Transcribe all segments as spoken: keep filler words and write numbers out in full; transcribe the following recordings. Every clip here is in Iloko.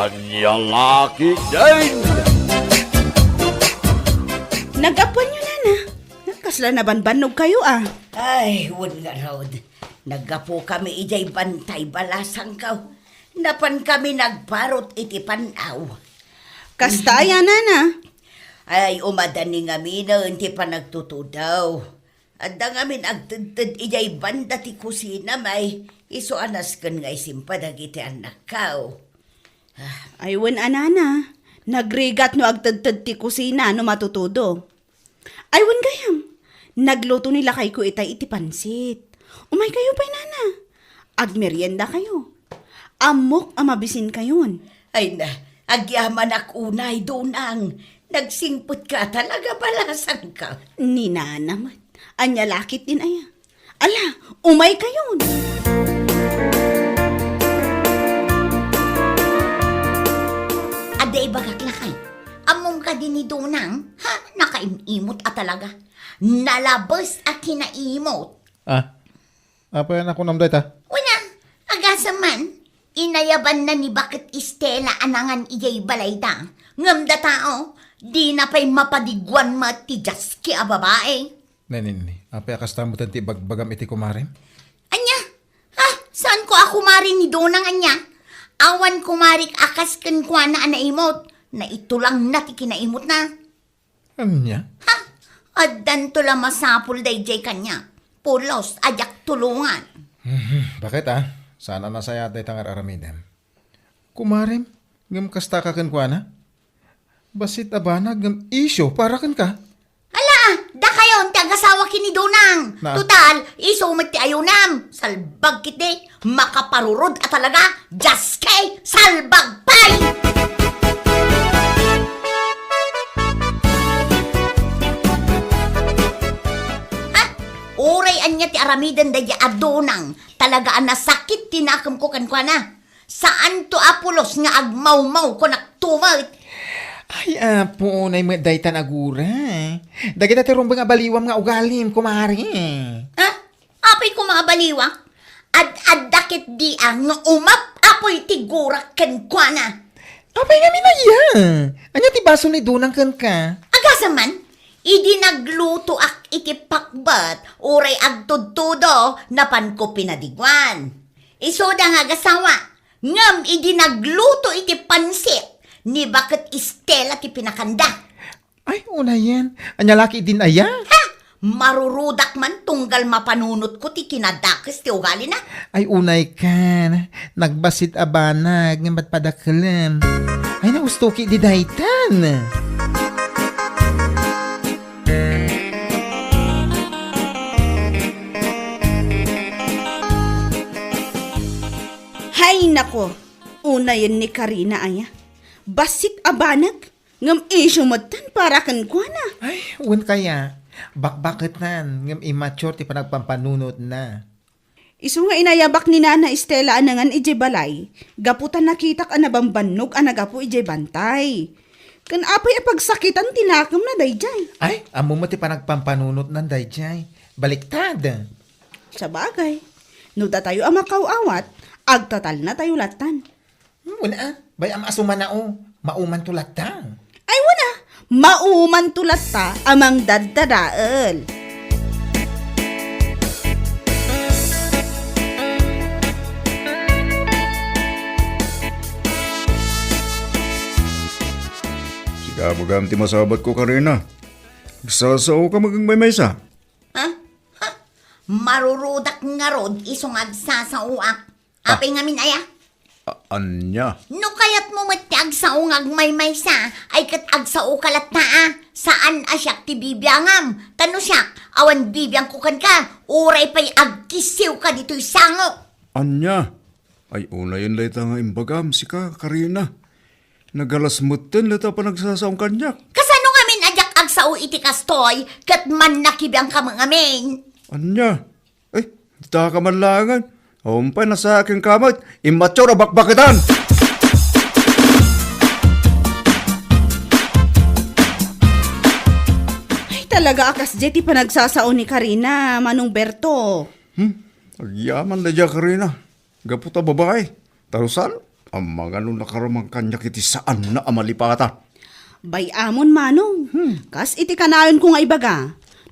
Ania la ketdin? Naggapuanyo, nana. Kasla nabanbannog kayo, a. Ay, wen ngarud. Naggapukami idiay bantay balasangko. Napankami nagparut iti pan-aw. Kasta aya, nana? Ay, umadani ngaminen ti panagtutudo. Adda ngamin agtedted idiay banda ti kusina, may isu a nasken nga isimpa dagiti annakko. Ay, wen a, nana. Nagrigat no agtedted ti kusina no matutudo. Ay, wen gayam. Nagluto ni lakayko itay iti pansit. Umaykayo pay, nana. Agmeriendakayo. Ammok a mabisinkayon. Ay na, agyamanak unay, Donang. Nagsingpetka talaga balasangko. Ni nana met. Ania la ketdin aya? Ala, umaykayon. Adda ibagak lakay. Ammom kadi ni Donang? Ha? Nakaim-imot a talaga. Nalabes a kinaimot. Ah, apay a kunam dayta? Wen a, agasem man, inayabanna ni baket Estela a nangan idiay balayda. Ngem data, o, dina pay mapadiguan met ti diaske a babai. Ne, ne, ne. Apay a kasta metten ti ibagbagam iti kumarem? Ania? Ha? Saanko a kumare ni Donang, ania? Awan kumarek a kas kenkuana a naimot. Naitulangna ti kinaimotna. Ania? Ha? Addanto la masapul daydiay kaniak. Pulos a diak tulongan. Mhm. Baket a? Saan a nasayaat dayta nga ar-aramidem? Kumarem, ngem kastaka kenkuana? Bassit a banag ngem isyu para kenka? Ala, dakayon ti agasawa ken ni Donang. Na- Total, isu met ti ayunam. Salbag ketdi, makaparurod a talaga. Diaske, salbag pay! Ha? Uray ania ti aramiden daydiay a Donang, talaga a nasakit ti nakemko kenkuana. Saanto a pulos nga agmawmaw, kunak tumet. Ay, apo, unay met daytan agura. Dagita ti rumbeng a baliwam nga ugalim, kumare. Ha? Apay koma a baliwak? Ad-adda ketdi a nga umap-apoy ti gurak kenkuana. Apay ngamin aya? Ania ti basol ni Donang kenka? Agasem man, idi naglutoak iti pakbet, uray agtudtudo, napanko pinadiguan. Isuda nga agasawa, ngem idi nagluto iti pansit, ni baket Estela ti pinakanda. Ay, unayen. Ania la ketdin aya? Ha? Marurudak man tunggal mapanunotko ti kinadakes ti ugalina. Ay, unay kan. Nagbassit a banag nga matpadakelem. Ay, nausto ketdi daytan. Hay nako, unayen ni Karina aya. Bassit a banag, ngem isyu metten para kenkuana. Ay, wen kaya, bakbaketan, ngem immature ti panagpampanunotna. Isu nga inayabak ni Nana Estela a nangan idiay balay, gapu ta nakitak a nabanbannog a naggapu idiay bantay. Ken apay a pagsakitan ti nakemna daydiay? Ay, ammo met ti panagpampanunotnan daydiay. Baliktad. Sabagay, no datayo a makaw-awat, agtatalnatayo lattan. Hmm, wen a, bay-am a sumanao, maumanto latta. Ay, wen a, maumanto latta a mangdaddadael. Sika, bagam ti masabatko, Karina. Agsasaoka met maymaysa. Ha? Ha? Marurudak ngarud isu nga agsasaoak. Ah. Apay ngamin aya? A-, ania? No kayatmo met ti agsao nga agmaymaysa, ay ket agsaoka latta a. Saan a siak ti bibiangam. Ta no siak, awan bibiangko kenka, uray pay agkissiwka ditoy sangok. Ania? Ay, unayen dayta nga imbagam, sika, Karina. Nagalas metten dayta a panagsasaom kaniak. Kasano ngamin a diak agsao iti kastoy, ket mannakibiangka met ngamin? Ania? Ay, dita ka man laengen. Umpay, nasayaat kenka met. Immature a bakbaketan! Ay, talaga a kasdiay ti panagsasao ni Karina, Manong Berto. Hmm? Agyaman daydiay a Karina. Gapu ta babai. Tarusal? Amangan no nakaramang kaniak iti saanna a malipatan. Bay-amon, Manong. Hmm. Kas iti kanayonko nga ibaga,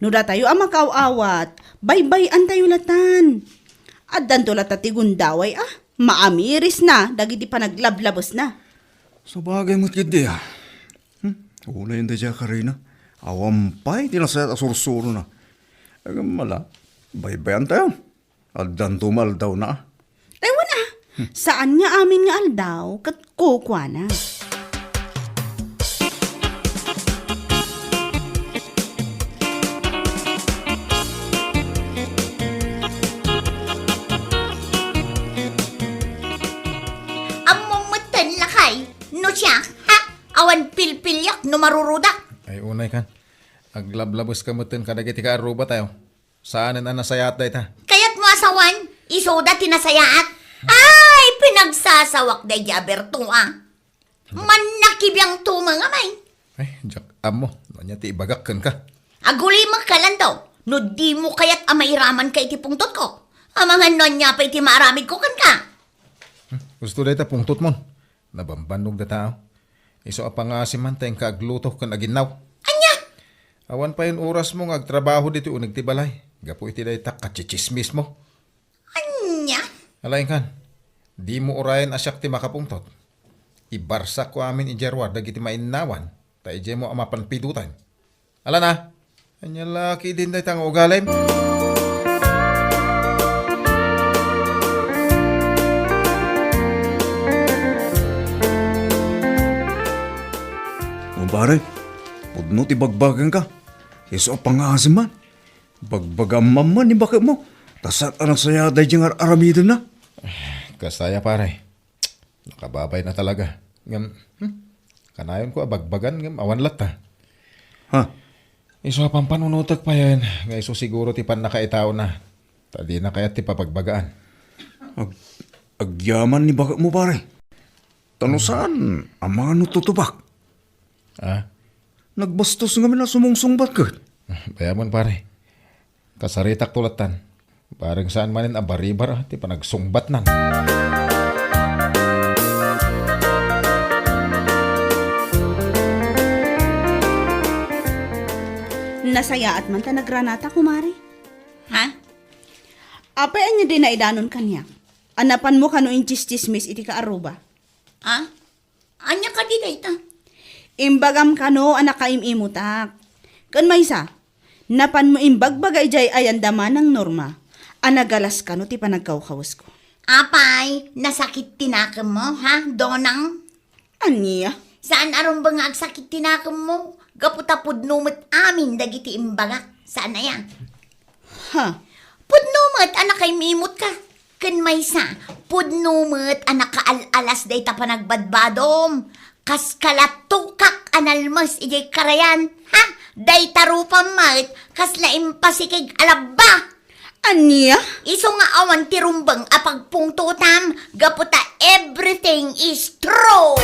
no datayo a makaaw-awat, baybay-antayo latan. Addanto latta ti gundaway a maamirisna dagiti panaglablabesna. Sabagay met ketdi a. Hmm? Unay daydiay a Karina, awan pay ti nasayaat a sursurona. Ngem ala, baybay-antayo. Addanto met aldawna. Ewan a, saan nga amin nga aldaw ket kukuana. Ammom metten, lakay, no siak, ha? Awan pilpiliak no marurudak. Ay, unay kan. Aglablabeska metten kadagiti kaarrubatayo. Saanen a nasayaat dayta. Kayatmo a sawen, isuda ti nasayaat. Ay, pinagsasawak daydiay a Berto a. Mannakibiangto met ngamin. Ay, diak ammo no ania ti ibagak kenka. Agulimekka, Lando, no dimo kayat a mairamanka iti pungtotko. Amangan no ania pay ti maaramidko kenka. Hmm, husto dayta pungtotmon. Nabambannog dayta a. Isu a pangngaasim man ta inka agluto ken aginnaw. Ania? Awan payen orasmo nga agtrabaho ditoy uneg ti balay gapu iti dayta katsitsismismo. Ania? Ala, inkan, dimo urayen a siak ti makapungtot. Ibarsakko amin idiay ruar dagiti mainnawan, ta idiaymo a mapan pidoten. Ala na, ania la ketdin dayta nga ugalim? O pare, pudno ti bagbaganka. Isu a pangngaasim man. Bagbagaam man ni baketmo, ta saan a nasayaat daydiay nga ar-aramidenna. Kasta aya, pare. Nakababayna talaga. Ngem, hmm, kanayonko a bagbagan ngem awan latta. Ha? Isu a pampanunotek payen nga isu siguro ti pannakaitaona. Ta dina kayat ti pabagbagaan. Ag-, agyaman ni baketmo, pare. Ta no saan, amangan no tutubak. Ah? Nagbastos ngamin a sumungsungbat ket. Bay-amon, pare. Kasaritakto lattan. Bareng saan manen a baribar, ah, ti panagsungbatnan. Nasayaat man ta nagranata, kumare. Ha? Apay ania ti naidanon kaniak? A napanmo kano intsistsismis iti kaarruba? Ha? Ania kadi dayta? Imbagam kano a nakaim-imutak. Ken maysa, napanmo imbagbaga idiay ayanda Manang Norma a nagalas kano ti panagkawkawesko. Apay, nasakit ti nakemmo, ha, Donang? Ania? Saan a rumbeng nga agsakit ti nakemmo, gapu ta pudno met amin dagiti imbagak. Saan aya? Ha? Pudno met a nakaim-imutka. Ken maysa, pudno met a nakaal-alas dayta panagbadbadom. Kas kalatukak a nalmes idiay karayan. Ha? Dayta rupam met, kasla impasikig a labba. Ania? Isu nga awan ti rumbeng a pagpungtotam, gapu ta everything is true.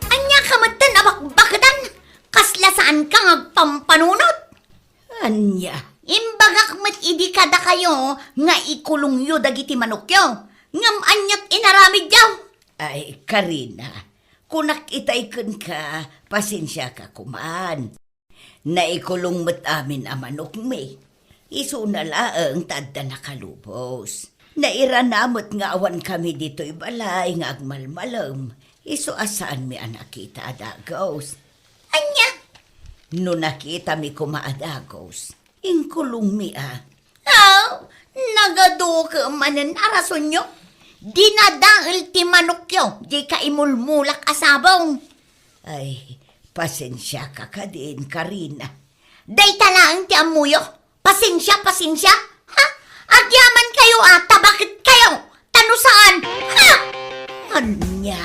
Ania ka metten a bakbaketan? Kasla saanka nga agpampanunot? Ania? Imbagak met idi kadakayo nga ikulongyo dagiti manokyo. Ngem aniat inaramidyo? Ay, Karina, kunak itay kenka, pasensiaka koman. Naikulong met amin a manokmi. Isuna laeng ta adda nakalubos. Nairana met nga awankami ditoy balay nga agmalmalem. Isu a saanmi a nakita a dagus. Ania? No nakitami koma a dagus, inkulongmi a. Aw, nagadukem manen a rasonyo. Dinadael ti manokyo, diay kaimulmulak a sabong. Ay, pasensiaka kadin, Karina. Dayta laeng ti ammoyo. Pasensia, pasensia. Ha? Agyaman kayo a, ta baket kayo. Ta no saan, ha? Ania?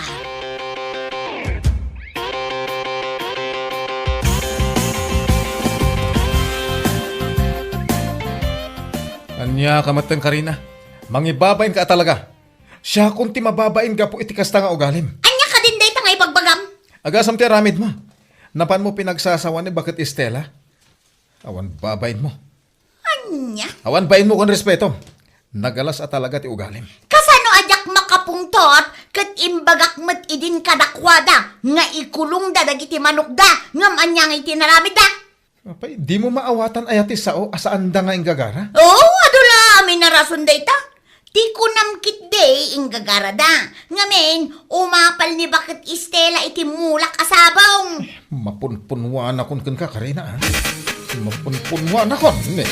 Ania ka metten, Karina? Mangibabain ka a talaga. Siakon ti mababain gapu iti kasta nga ugalim. Ania kadin dayta nga ibagbagam? Agasam ti aramidmo. Napanmo pinagsasawan ni baket Estela? Awan babainmo. Ania? Awan bainmo kon respeto. Nagalas a talaga ti ugalim. Kasano a diak makapungtot ket imbagak met idin kadakuada nga ikulongda dagiti manokda ngem ania nga iti inaramidda? Apay, dimo maawatan aya ti sao a saanda nga inggagara? Oo, adu la amin a rason dayta. Ti kunam ketdi, inggagarada. Ngamin, umapal ni Baket Estela iti mulak a sabong. Mapunpunwanakon kenka, Karina, a. Mapunpunwanakon, ne.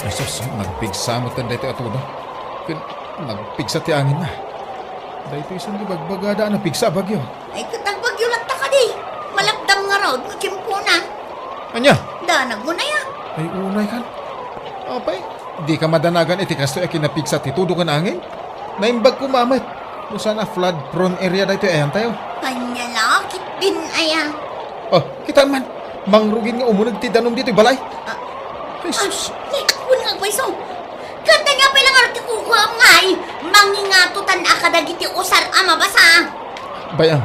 Ay, sus, nagpigsa met daytoy a tudo. Ken nagpigsa ti anginna. Daytoy isu ti bagbagada a napigsa a bagyo. Ay, ket agbagyo latta kadi. Malakdam ngarud nga tiempona. Ania? Danag mo na ya. Ay, unay kan. Apay, di ka madanagan iti kastoy a kinapigsa ti tudo ken angin? Naimbag koma met. No saan a flood prone area daytoy ayantayo. Ania la, ket din aya. Oh, kitaan man. Mangrugin nga umuneg ti danum ditoy balay. Ah. Ay, sus. Ah, ne, wen nga agpayso. Ket ania pay la ngarud ti kukuam ngay? Mangingatotan a kadagiti usar a mabasa. Bay-am,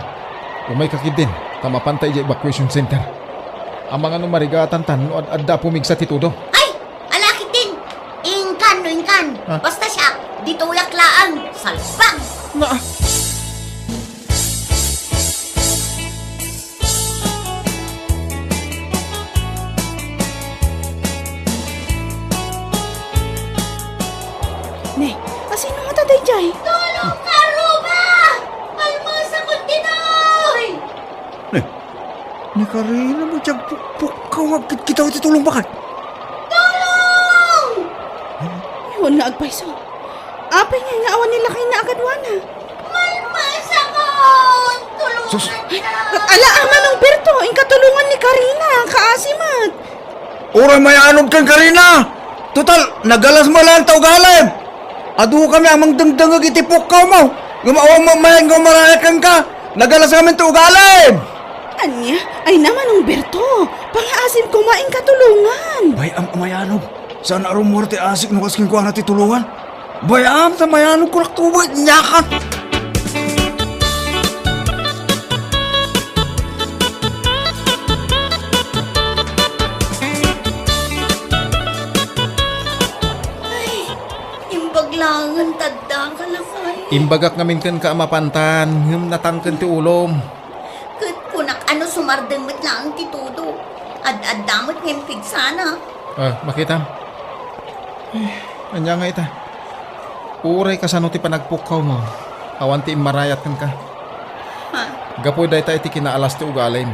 umayka ketdin, ta mapanta idiay evacuation center. Amangan no marigatantan no ad-adda a pumigsa ti tudo. Ay, ala ketdin. Inkan no inkan. Ha? Basta siak, ditoyak laeng. Salbag! Na. Ne, asino ngata daydiay? Tulong, Karuba! Palmasakon ditoy! Ne, ni Karina met ti agpukpukkaw nga agkitkitaw iti tulong baket. Tulong! Wen nga agpayso. Apay ngay nga awan ni lakayna a kaduana? Malmalsakon! Tulungan Sus! Ala, a Manong Berto, inka tulongan ni Karina, kaasi met. Uray mayanodkan, Karina! Total, nagalas mo laeng ta ugalim! Adukami a mangdengdengngeg iti pukkawmo, ngem awan met mayan nga umarayat kenka. Nagalas ngamin ti ugalim! Ania? Ay na, Manong Berto, pangaasim koma, inka tulongan. Bay-am a mayanog. Saan a rummuar ti asik no kas kenkuana ti tulongan? Bay-am ta mayanogko, naktubo, nyakan! Ay, imbag laengen ta adda ka lakay. Imbagak ngamin kenka a mapantan, ngem natangken ti ulom. Ket kunak a no sumardeng met laeng ti tudo. Ad-adda met nga impigsana. Ah, makitam. Eh, ania nga ita? Uray kasano ti panagpukkawmo, awan ti immarayat kenka. Ha? Gapu dayta iti kinaalas ti ugalim.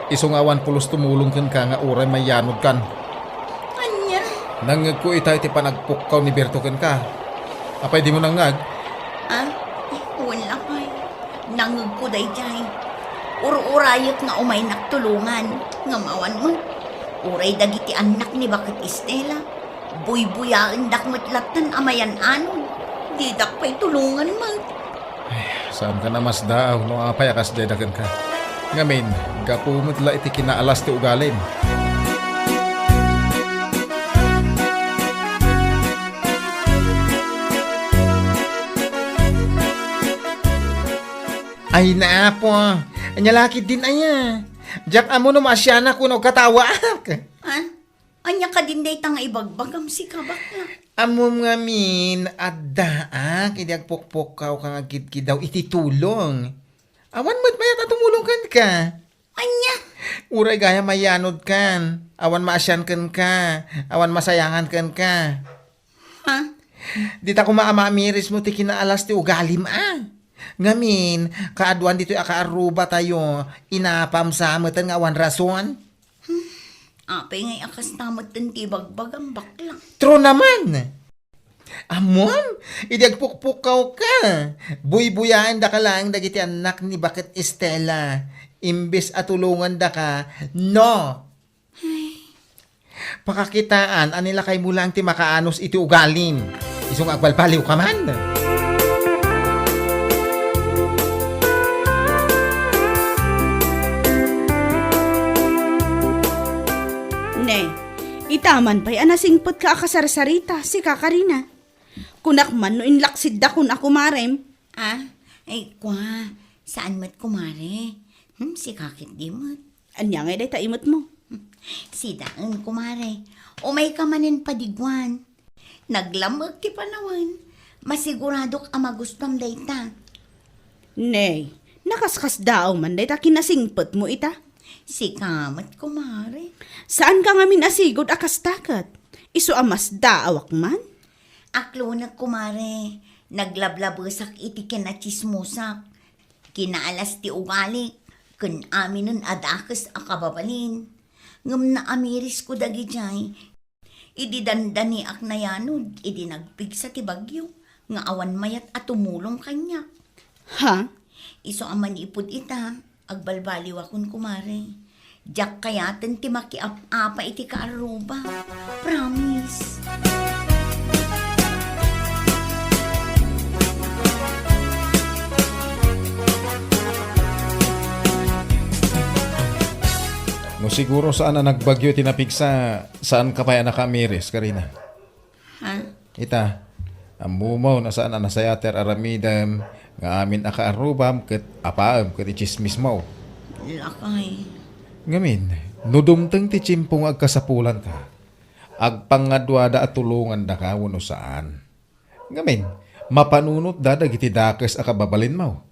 Isu nga awan pulos tumulong kenka nga uray mayanodkan. Ania? Nangngegko ita iti panagpukkaw ni Berto kenka. Apay dimo nangngeg? Ah, wen lakay. Nangngegko daydiay. Ur-urayek nga umaynak tulongan, ngem awan met. Uray dagiti annak ni Baket Estela, buybuyaendak met lattan a mayan-anod. Didak pay tulongan met. Ay, saankan a masdaaw no apay a kasdiay da kenka. Ngamin, gapu met la iti kinaalas ti ugalim. Ay, naapo. Ania la ketdin aya? Diak ammo no maasianak wenno katawaak. Ah? Ania kadin dayta nga ibagbagam, sika, bakla? Ammom ngamin, addaak idi agpukpukkawka nga agkidkidaw iti tulong. Awan met mayat a tumulong kenka. Ania? Uray gayam mayanodkan, awan maasian kenka, awan masayangan kenka. Ha? Dita koma a mamirismo ti kinaalas ti ugalim a. Ngamin, kaaduan ditoy a kaarrubatayo, inapam sa meten nga awan rason. Hmm. Apay ngay a kasta meten ti ibagbagam, bakla? True naman! Ammom, idi agpukpukkawka, buybuyaendaka laeng dagiti annak ni Baket Estela, imbes a tulongandaka, no? Pakakitaan a ni lakaymo laeng ti makaanus iti ugalim. Isu nga agbalbaliwka man. Ne, ita man pay a nasingpetka a kasarsarita, sika, Karina. Kunak man no inlaksiddakon a kumarem. Ah, ay, kua, saan met kumare? Hmm, sika ketdi met. Ania ngay dayta imetmo? Sidaen, kumare. Umayka manen padiguan. Naglam-ek ti panawen. Masiguradok a magustuam dayta. Nay, nakaskasdaaw man dayta kinasingpetmo ita. Sika met, kumare. Saanka ngamin a sigud a kasta ket? Isu a masdaawak man? Aklonek, kumare. Naglablabesak iti kinatsismosak. Kinaalas ti ugalik, ken aminen a dakes a kababalin. Ngem naamirisko dagidiay, idi dandaniak nayanod idi nagpigsa ti bagyo nga awan mayat a tumulong kaniak. Ha? Isu a manipud ita, agbalbaliwakon, kumare. Diak kayaten ti makiap-apa iti kaarruba. Promise. No siguro saan a nagbagyo ti napigsa, saanka pay a nakaamiris, Karina? Ha? Ita, ammom no saan a nasayaat ti ar-aramidem nga amin a kaarrubam ket apaem ket itsismismo. Lakay. Ngamin, no dumteng ti tiempo nga agkasapulanka, agpangngaduada a tulongandaka wenno saan. Ngamin, mapanunotda dagiti dakes a kababalinmo.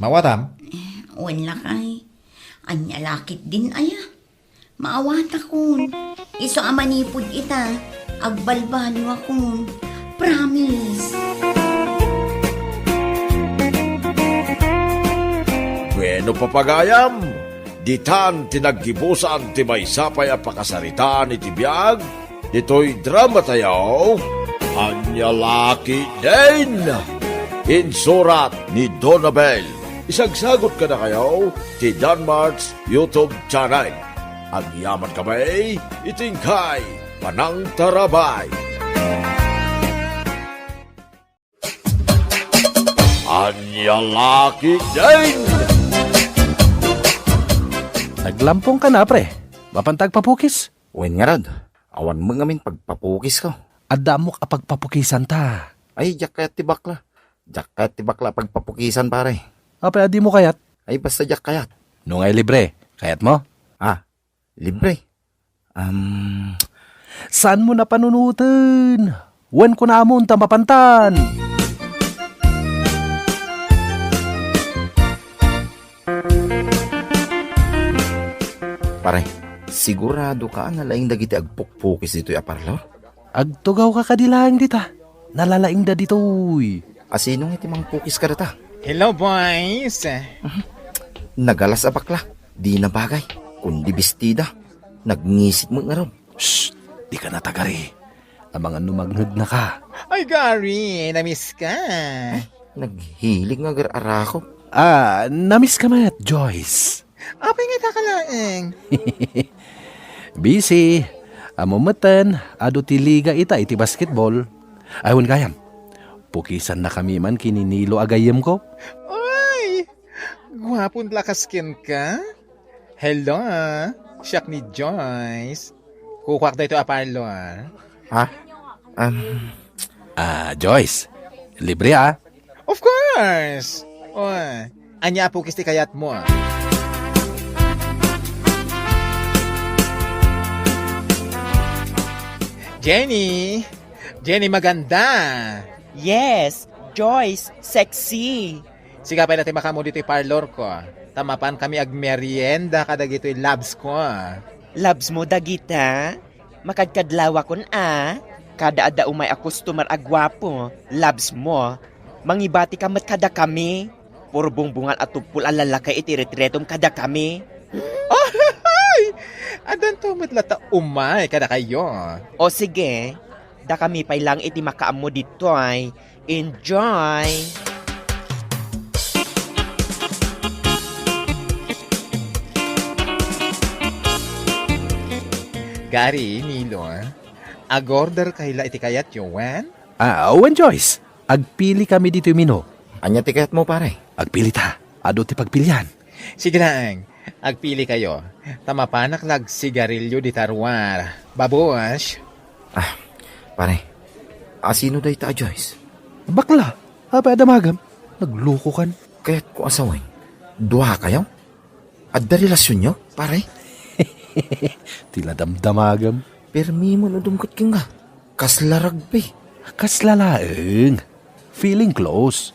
Maawatam? Eh, wen lakay. Ania la ketdin aya? Maawatakon. Isu a manipud ita, agbalbaliwakon. Promise. Bueno, papagayam, ditan ti naggibusan ti maysa pay a pakasaritaan iti biag ditoy dramatayo, Ania la ketdin! Insurat ni Donabel. Isagsagut kadakayo ti Danmart's YouTube channel. Agyamankami iti inkay panangtarabay. Ania la ketdin! Naglampongka na, pre. Mapanta agpapukis? Wen ngarud, awan met ngamin pagpapukisko. Adda ammok a pagpapukisanta. Ay, diak kayat ti bakla. Diak kayat ti bakla a pagpapukisan, pare. Apay a dimo kayat? Ay, basta diak kayat. No ngay libre, kayatmo? Ah, libre? Um, Saanmo a panunoten? Wen kunamon ta mapantan. Pare, siguradoka a nalaing dagiti agpukpukis ditoy a parlor? Agtugawka kadi laeng dita. Nalalaingda ditoy. A, sino nga iti mangpukis kadata? Hello, boys. Nagalas a bakla. Di na bagay. Kundi bestida. Nagngisik met ngarud. Shh! Dika natagari. Amangan no mangngegna ka. Ay, Gary, namiss ka. Eh, naghilig nga agar-arakop. Ah, namiss ka met, Joyce. Apay nga ita ka laeng? Busy. Ammom metten, adu ti liga ita iti basketball. Ay, wen gayam. Pukisannakami man ken ni Nilo a gayyemko. Ay! Guapon lakas kenka? Hello, siak ni Joyce. Kukuak daytoy a parlor. Ha? Um, Ah, Joyce, libre, ah. Of course! O, ania a pukis ti kayatmo? Jenny! Jenny Maganda! Yes, Joyce, sexy! Sika pay la ti makaammo ditoy parlorko, ta mapankami agmerienda kadagitoy labsko. Labsmo dagita? Makadkadlawakon a. Kada adda umay a customer a guapo, labsmo. Mangibatika met kadakami. Puro bungbungan a tuppol a lalaki iti retretom kadakami. Ay! Addanto met latta umay kadakayo. O sige, dakami pay laeng iti makaammo ditoy. Enjoy! Gary, Nilo, ag-order kay la iti kayatyo, wen? Ah, wen, Joyce. Agpili kami ditoy menu. Ania ti kayatmo, pare? Agpili ta. Adu ti pagpilian. Sige laeng, agpili kayo. Ta mapanak la agsigarilio dita ruar. Babush! Ah, pare, asino dayta a Joyce? Bakla, apay a damagam? Naglukokan. Kayatko a sawen, dua kayo? Adda relasionyo, pare? Ti la damdamagem. Permi mo no dumket kenka. Kasla rugby. Kasla laeng. Feeling close.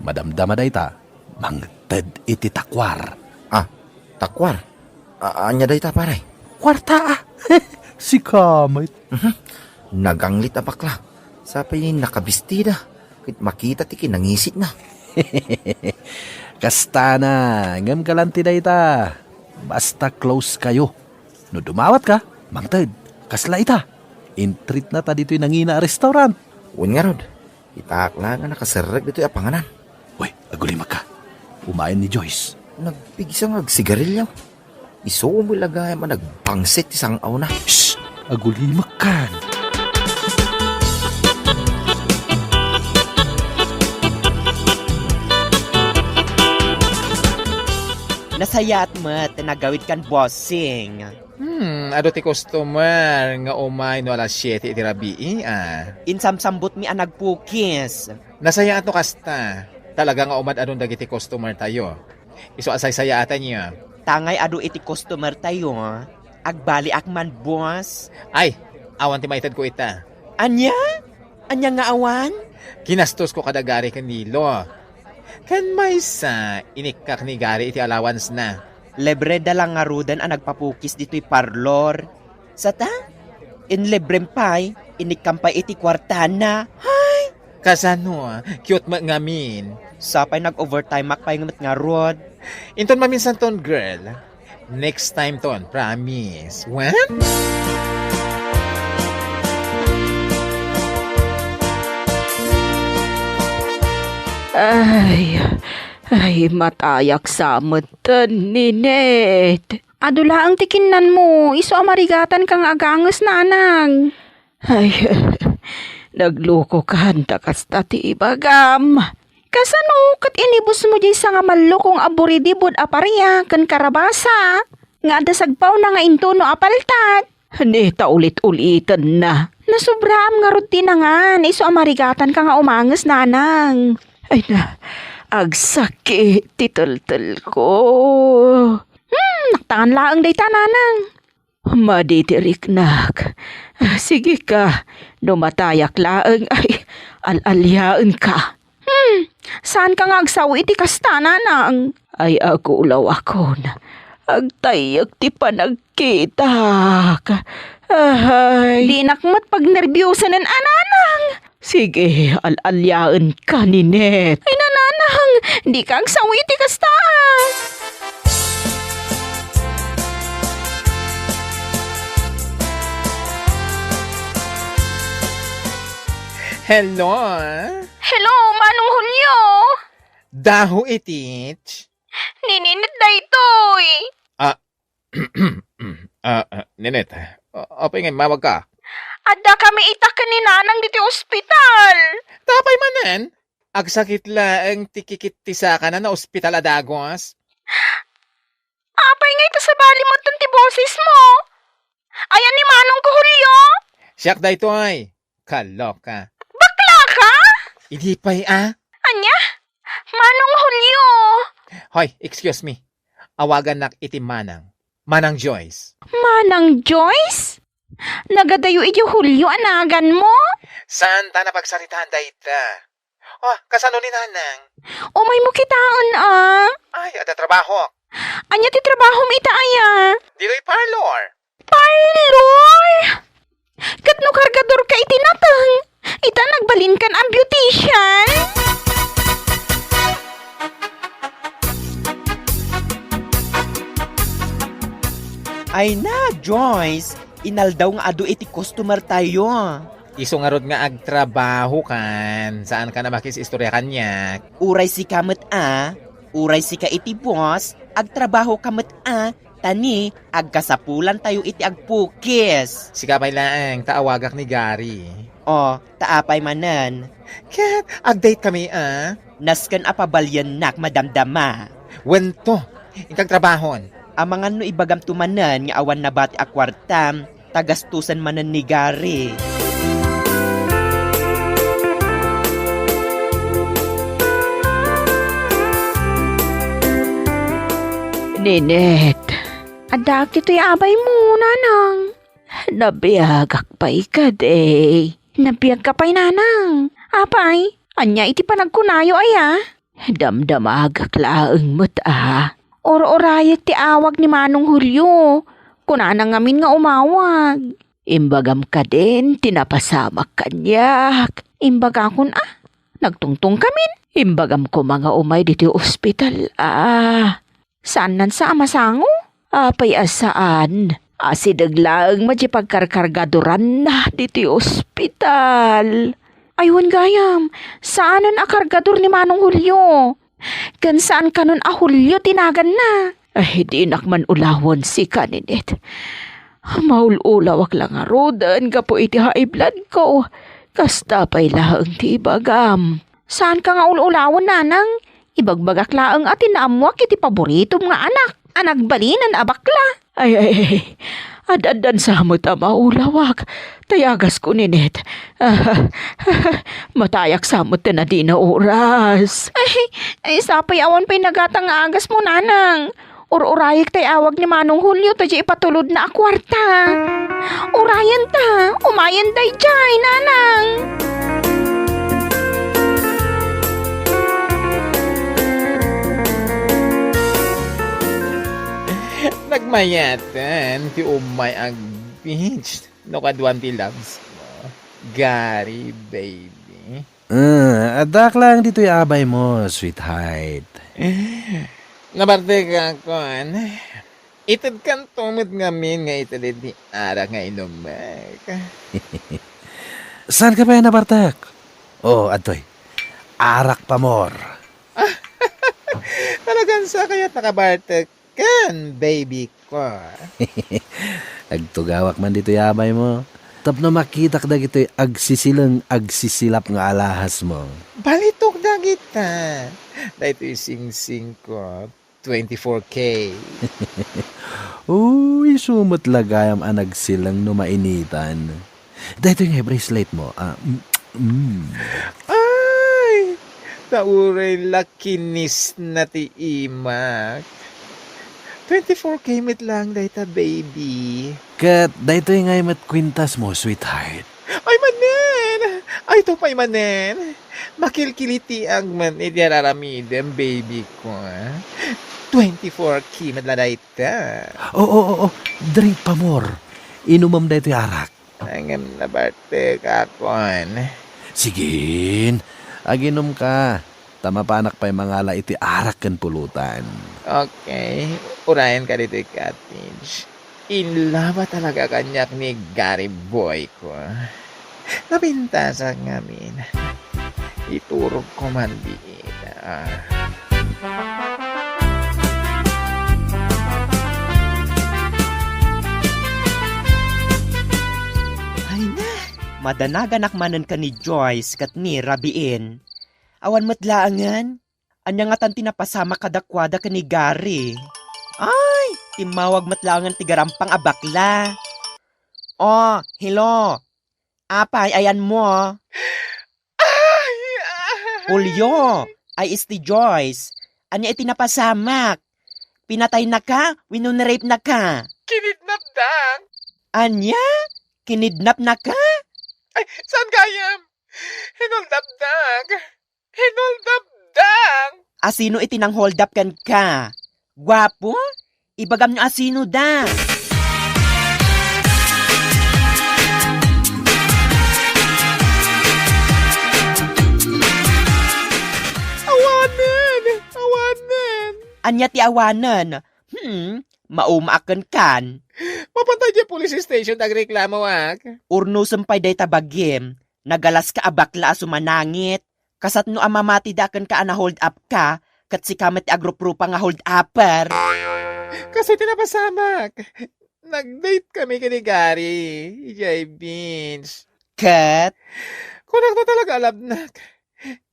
Madamdama dayta, mangted iti takwar. Ah, takwar? A-, ania dayta, pare? Kuarta, ah. Sika met. Mhm. Naganglit a bakla. Sapay nakabistida. Ket makita ti kinangisitna. Kastana, ngem galanti dayta. Basta close kayo. No dumawatka, mangted. Kasla ita. Intreatna ta ditoy nangina a restaurant. Wen ngarud, itaak la nga nakaserrek ditoy a panganan. Uy, agulimekka. Umayen ni Joyce. Nagpigsa nga agsigarilyo. Isu met la gayam a nagbangsit ti sang-awna. Shh! Agulimekkan. Nasayaat met ti nagawidkan, bossing. Hmm, adu ti customer nga umay no alas siete iti rabii, ah. Insamsambutmi a nagpukis. Nasayaat no kasta. Talaga nga umad-adun dagiti customer tayo. Isu a saysayaatanyo. Tangay adu iti customer tayo, agbaliak man, boss. Ay, awan ti maitedko ita. Ania? Ania nga awan? Ginastosko kada Gary ken Lilo. Ken maysa, inikkak ni Gary iti allowance-na. Libre da la ngaruden a nagpapukis ditoy parlor. Sata? Inlibrem pay, inikkam pay iti kuartana. Hay! Kasano? Cute met ngamin. Sapay nag-overtime-ak pay met ngarud. Inton maminsanton, girl. Next time ton, promise. Wen? Ay, ay, matayak sa metten, Ninette. Adu laeng ti kinnanmo, isu a marigatanka nga aganges, nanang. Ay, naglukokan ta kasta ti ibagam. Kasano ket inibusmo diay sangamallokong a buridibud a paria ken karabasa nga adda sagpawna nga intono a paltat? Ni ta ulit-ulitenna. Nasubraam ngarud ti nangan, isu a marigatanka nga umanges, nanang. Ay na, agsakit ti teltelko. Hmm, naktangan laeng dayta, nanang. Madi ti riknak. Sige ka, no matayak laeng, ay, al-aliaenka. Hmm, saanka nga agsao iti kasta, nanang? Ay, agulawakon. Agtayyek ti panagkitak. Ay. Dinak met pagnerbiusanen a, nanang. Sige, al-aliaenka, Ninette. Ay, nanang, dika agsao iti kasta. Hello? Hello, Manong Julio? Dahu itich? Ni Ninette daytoy. Ah, ah, ah, Ninette, a-, apay nga immawagka? Adda kami ita ken ni Nanang ditoy ospital. Apay manen? Agsakit laeng ti kikit ti sakana, ospital a dagus. Apay nga ita sabali metten ti bosesmo? Ayan ni Manongko Julio? Siak daytoy. Kaloka. Bakla ka? Idi pay a. Ania? Manong Julio. Hoy, excuse me. Awagannak iti Manang. Manang Joyce. Manang Joyce? Nagadayo idiay Julio a naganmo? Saan ta napagsaritaan dayta? Oh, kasano ni Nanang? Umaymo kitaen a. Ay, adda trabaho. Ania ti trabahom ita aya? Ditoy parlor. Parlor? Ket no kargadorka iti nateng, ita nagbalinkan a beautician? Ay na, Joyce, inaldaw nga adu iti customer tayo. Isu ngarud nga agtrabaho kan, saan ka na makis-istorya kaniak? Uray sika met a, uray sika iti boss, agtrabaho ka met a, ta ni agkasapulan tayo iti agpukis. Sika pay laeng, ta awagak ni Gary. O, ta apay manen? Ket, agdate kami a? Nasken a pabaliennak madamdama. Wento, inkag trabahon. Amangan no ibagamto manen nga awan nabati a kuartam, ta gastusen manen ni Gary. Ninette, addaak ditoy abaymo, nanang. Nabiagak pay kadi. Nabiagka pay, nanang. Apay, ania iti panagkunayo aya? Damdamagak laeng met a. Ur-urayek ti awag ni Manong Julio. Kunana ngamin nga umawag. Imbagam kadin ti napasamak kaniak. Imbagakon a, nagtungtongkamin. Imbagam koma nga umay ditoy ospital a. Saan nansa a masango? Apay a saan? Asideg laeng met ti pagkarkargaduranna ditoy ospital. Ay, wen gayam, saanen a kargador ni Manong Julio. Ken saan kanon a Julio ti naganna. Ay, dinak man ulawen sika, Ninette. Maul-ulawak la ngaruden gapu iti high blood ko. Kasta pay laeng ti ibagam. Saanka nga ul-ulawen, nanang. Ibagbagak laeng a ti naammoak iti paboritom nga anak a nagbalinen a bakla. Ay, ay, ay. Ad-addan sa met a maulawak. Tayagas ko, Ninette. Matayak sa met a dina oras. Ay, ay, sapay awan pay nagatang nga agasmo, nanang. Ur-urayek tay awag ni Manong Julio ta diay ipatulodna a kuarta. Urayen ta, umayen daydiay, nanang. Nagmayaten ti umay a beach no kaduan ti loves mo, Gary, baby. Ah, addak lang ditoy abay mo, sweetheart. Nabartek a kon. Itedkanto met ngamin nga ited iti arak nga inumek. Saan ka pay nabartek? Oh, adtoy. Arak pamor. Talagan sa kayat nakabartek kan, baby ko. Agtugawak man ditoy abay mo. Tapno makitak dagitoy agsisileng, agsisilap nga alahas mo. Balitok dagita. Daytoy singsing ko, twenty-four K. Uy, isu met la gayam a nagsileng no mainitan. Daytoy nga bracelet mo, ah, mm, mm. Ay! Nauray la kinisna ti imak. Twenty-four K met lang dayta, baby. Ket daytoy ngay met kwintas mo, sweetheart. Ay, manen! Ay, to pay manen! Makilkilitiag man iti ar-aramidem, baby ko, ah. Twenty-four K met la dayta. Oo, oo, oo. Drink pamor. Inumem daytoy arak. Ngem nabartek a kon. Sigin, aginumka. Ta mapanak pay mangala iti arak ken pulutan. Okay. Urayen ka ditoy cottage. In love talaga kaniak ni Gary boy ko. Napintasak ngamin. Iturog ko man diit. Ah. Ay na, madanaganak manen ken ni Joyce ket ni Rabiin. Awan met laengen. Ania ngatan ti napasamak kadakuada ken ni Gary? Ay, timmawag met laengen ti garampang a bakla. Oh, hello. Apay, ayanmo? Ay, ah. Julio, ay isti Joyce. Ania iti napasamak? Pinataynaka wenno nirapnaka? Kinidnapdak. Ania? Kinidnapnaka? Ay, saan gayam? Hinoldapdak. Hinoldapdak! Asino iti nang-hold up kenka? Guapo? Ibagam no asino da. Awanen! Awanen! Ania ti awanen? Hmm, mauma a kenkan. Mapan ta idiay police station ta agreklamoak. Urnosem pay dayta bagim. Nagalaska a bakla a sumanangit. Kasatno a mamatida kenka a na-hold up ka, ket sika met ti agruprupa nga hold upper. Kastoy ti napasamak. Nag-date kami ken ni Gary, idiay beach. Ket? Kunak no talaga a labnak.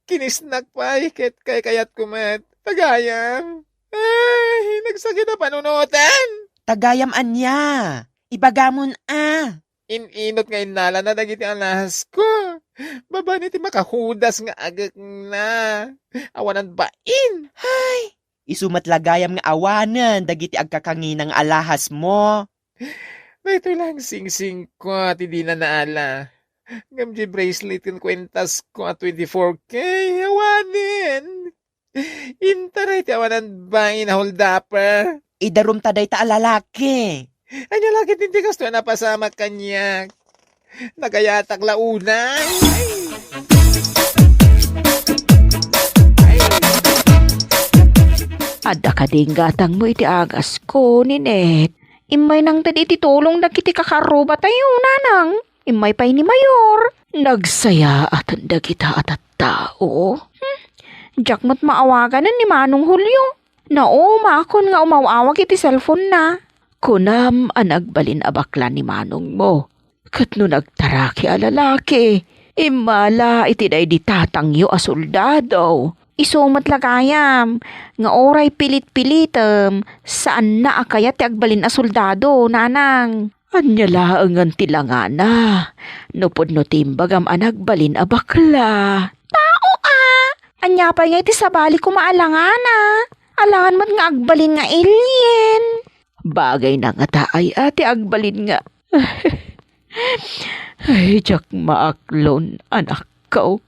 Kinisnak pay, ket kaykayatko met. Tagayam. Ay, nagsakit a panunotan. Tagayam ania? Ibagamon a. In-inot nga innalana dagiti alahas ko. Babaen iti makahudas nga agekna. Awanan bain. Ay, Isu met la gayam nga awanen dagiti agkakangina nga alahasmo. Daytoy la singsingko ti dina naala. Ngem diay bracelet ken kuentasko a twenty-four K, awanen. Intaray ti awanan bain a holdupper. Idarumta dayta a lalaki. Ania la ketdin ti kastoy a napasamak kaniak? Nagayatak la unay. Adda kadi gatangmo iti agasko, Ninette? Immay nangted iti tulong dagiti kakarrubatayo, nanang. Immay pay ni Mayor. Nagsayaaten dagita a tattao. Hmm. Diak met maawaganen ni Manong Julio. Naumakon nga umaw-awag iti cellphone-na. Kunam a nagbalin a bakla ni manongmo. Ket no nagtaraki a lalaki, immala iti daydi tatangyo a soldado. Isu met la gayam, nga uray pilit-pilitem, saanna a kayat ti agbalin a soldado, nanang. Ania laengen ti langana, no pudno ti imbagam a nagbalin a bakla? Tao a! Ania pay nga iti sabali koma a langana? Alangan met nga agbalin nga alien. Bagayna ngata aya ti agbalin nga Ay, diak maaklon, anakko.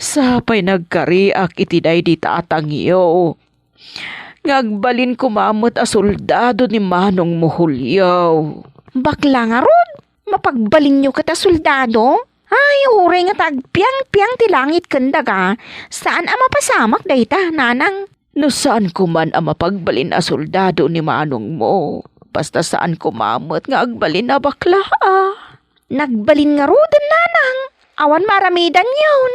Sapay nagkariak iti daydi tatangyo. Nga agbalin koma met a soldado ni manongmo Julio. Bakla ngarud, mapagbalinyo ket a soldado? Ay, uray nga tagpiangpiang ti langit ken daga, saan a mapasamak dayta, nanang. No saanko man a mapagbalin a soldado ni manongmo, basta saanko met nga agbalin a bakla, a. Nagbalin ngaruden, nanang. Awan maaramidanyon.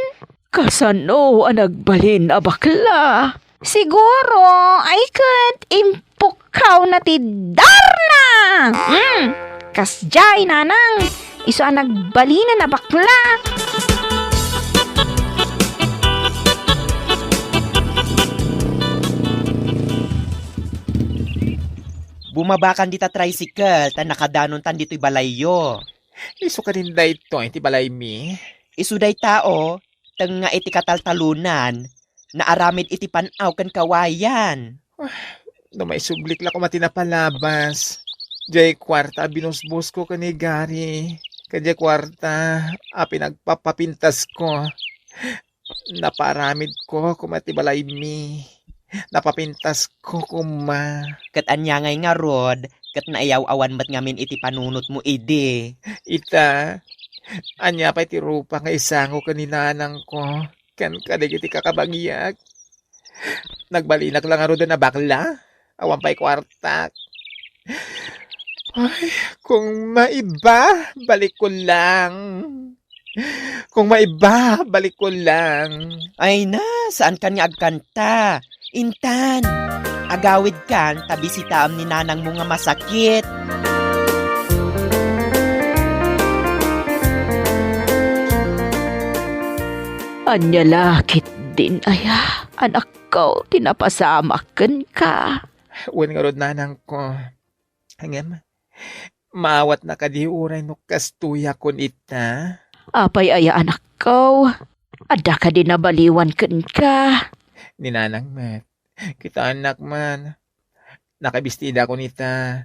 Kasano a nagbalin a bakla? Siguro, ay ket impukawna ti darna. Hmm, kasdiay, nanang. Isu a nagbalinen a bakla. Bumabakan dita tricycle ta nakadanontan ditoy balayyo. Isu kadin daytoy ti balaymi? Isu dayta, o, tengnga iti kataltalonan, naaramid iti pan-aw ken kawayan. Ah, no maisublik la koma ti napalabas, diay kuarta a binusbosko ken ni Gary, ken diay kuarta a pinagpapapintasko. Napaaramidko koma ti balaymi. Napapintasko koma. Ket ania ngay ngarud, ket naiyaw-awan met ngamin iti panunotmo idi? Ita, ania pay ti rupa nga isango ken ni nanangko ken kadagiti kakabagiak? Nagbalinak la ngaruden a bakla? Awan pay kuartak. Ay, kung maiba, balikko lang. Kung maiba, balikko lang. Ay na, saankan nga agkanta. Intan, agawidkan ta bisitaam ni nanangmo nga masakit. Ania la ketdin aya, anakko, ti napasamak kenka? Wen ngarud, nanangko. Ngem, maawatna kadi uray no kastoyakon ita? Apay aya, anakko? Adda kadi nabaliwan kenka? Ni nanang met. Kitaennak man. Nakabistidakon ita.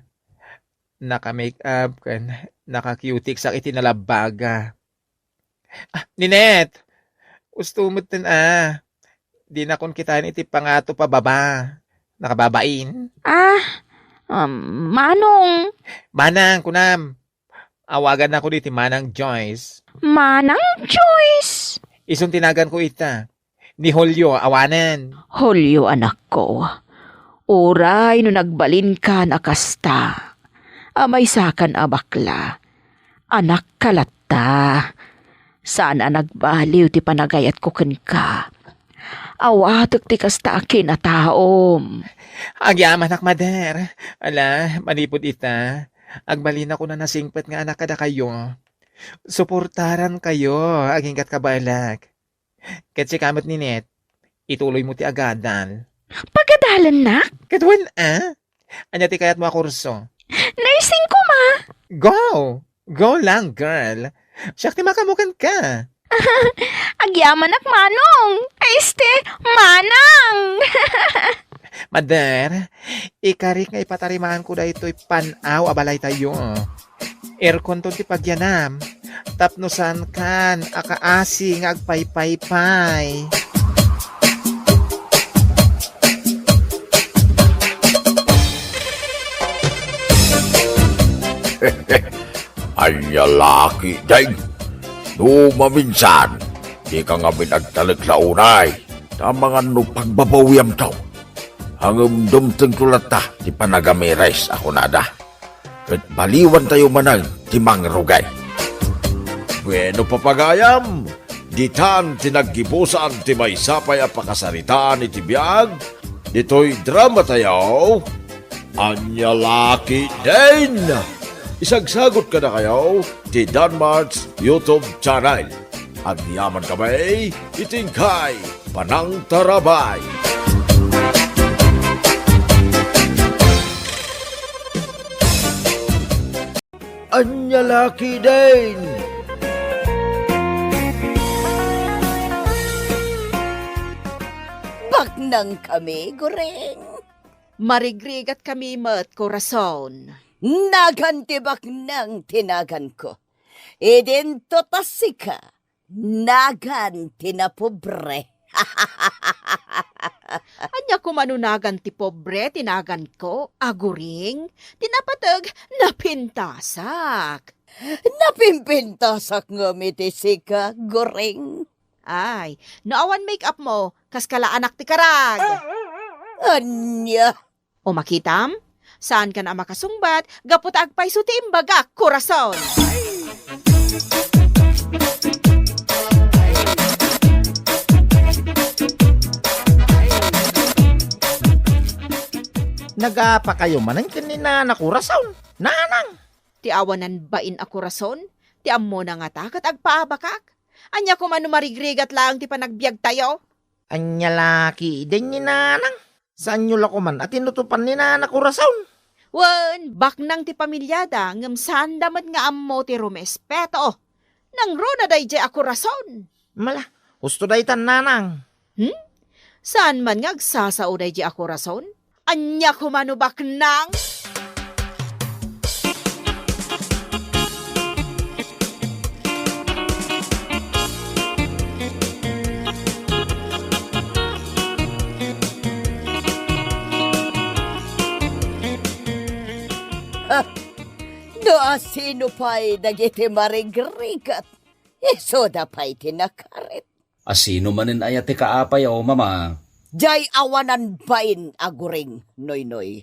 Naka-make up ken naka-cutex-ak iti nalabbaga. Ah, Ninette! Usto metten a. Dinakon kitaen iti pangato pa baba. Nakababain. Ah, um, manong? Manang, kunam. Awagannakon iti Manang Joyce. Manang Joyce? Isun ti naganko ita. Ni Julio, awanen. Julio, anakko, uray no nagbalinkan a kasta, a maysakan a bakla, anakka latta. Saan a nagbaliw ti panagayatko kenka. Awatek ti kasta a kinataom. Agyamanak, mader. Ala, manipud ita, agbalinakon a nasingpet nga anak kadakayo. Suportarankayo agingga kabaelak. Ket sika met, Ninette, ituloymo ti agadal. Pagadalennak? Ket wen a? Ania ti kayatmo a kurso? Nursing koma. Go! Go lang, girl. Siak ti makaammo kenka. Agyamanak, Manong! Ay, este, Manang! Mother, ikarik nga ipatarimaanko daytoy pan-aw a balaytayo. Airconton ti pagyanam, tapno saankan a kaasi nga agpaypaypay. Ania la ketdin? No maminsan, dika ngamin agtalek la unay, ta amangan no pagbabawiamto. Ngem dumtengto latta ti panagamiris a kunada. Ket baliwantayo manen ti mangrugay. Bueno, papagayam, ditan ti naggibusan ti maysa pay a pakasaritaan iti biag ditoy dramatayo. Ania la ketdin? Isagsagut kadakayo ti Danmart's YouTube channel. Agyaman kami iti inkay panangtarabay. Ania la ketdin? Baknang kami, Guring. Marigrigat kami met, korason. Nagan ti baknang ti naganko. Idinto ta sika, nagan ti napobre. Ania koma no nagan ti pobre ti naganko, Aguring? Ti napateg, napintasak. Napimpintasak ngem iti sika, Guring. Ay, no awan make-up mo, kas kalaanak ti karag. Ania? O makitam? Saankan a makasungbat, gapu ta agpayso ti imbagak, korason. Nagapakayo manen ken ni Nana, korason. Nanang! Ti awanan bain a korason, ti ammona ngata ket agpaabakak. Ania koma no marigrigat laeng ti panagbiagtayo? Ania la ketdin ni Nanang? Saanyo la koman a tinutopan ni Nana, korason? Wen, baknang ti pamiliada, ngem saanda met nga ammo ti rumespeto. Nangruna daydiay a korason. Mala, husto daytan, Nanang. Hmm? Saan man nga agsasao daydiay a korason? Ania koma no baknang? Ha! No asino pay dagiti marigrigat, isuda pay ti nakarit. Asino manen aya ti kaapayo, Mama? Diay awanan bain, Aguring, Noynoy.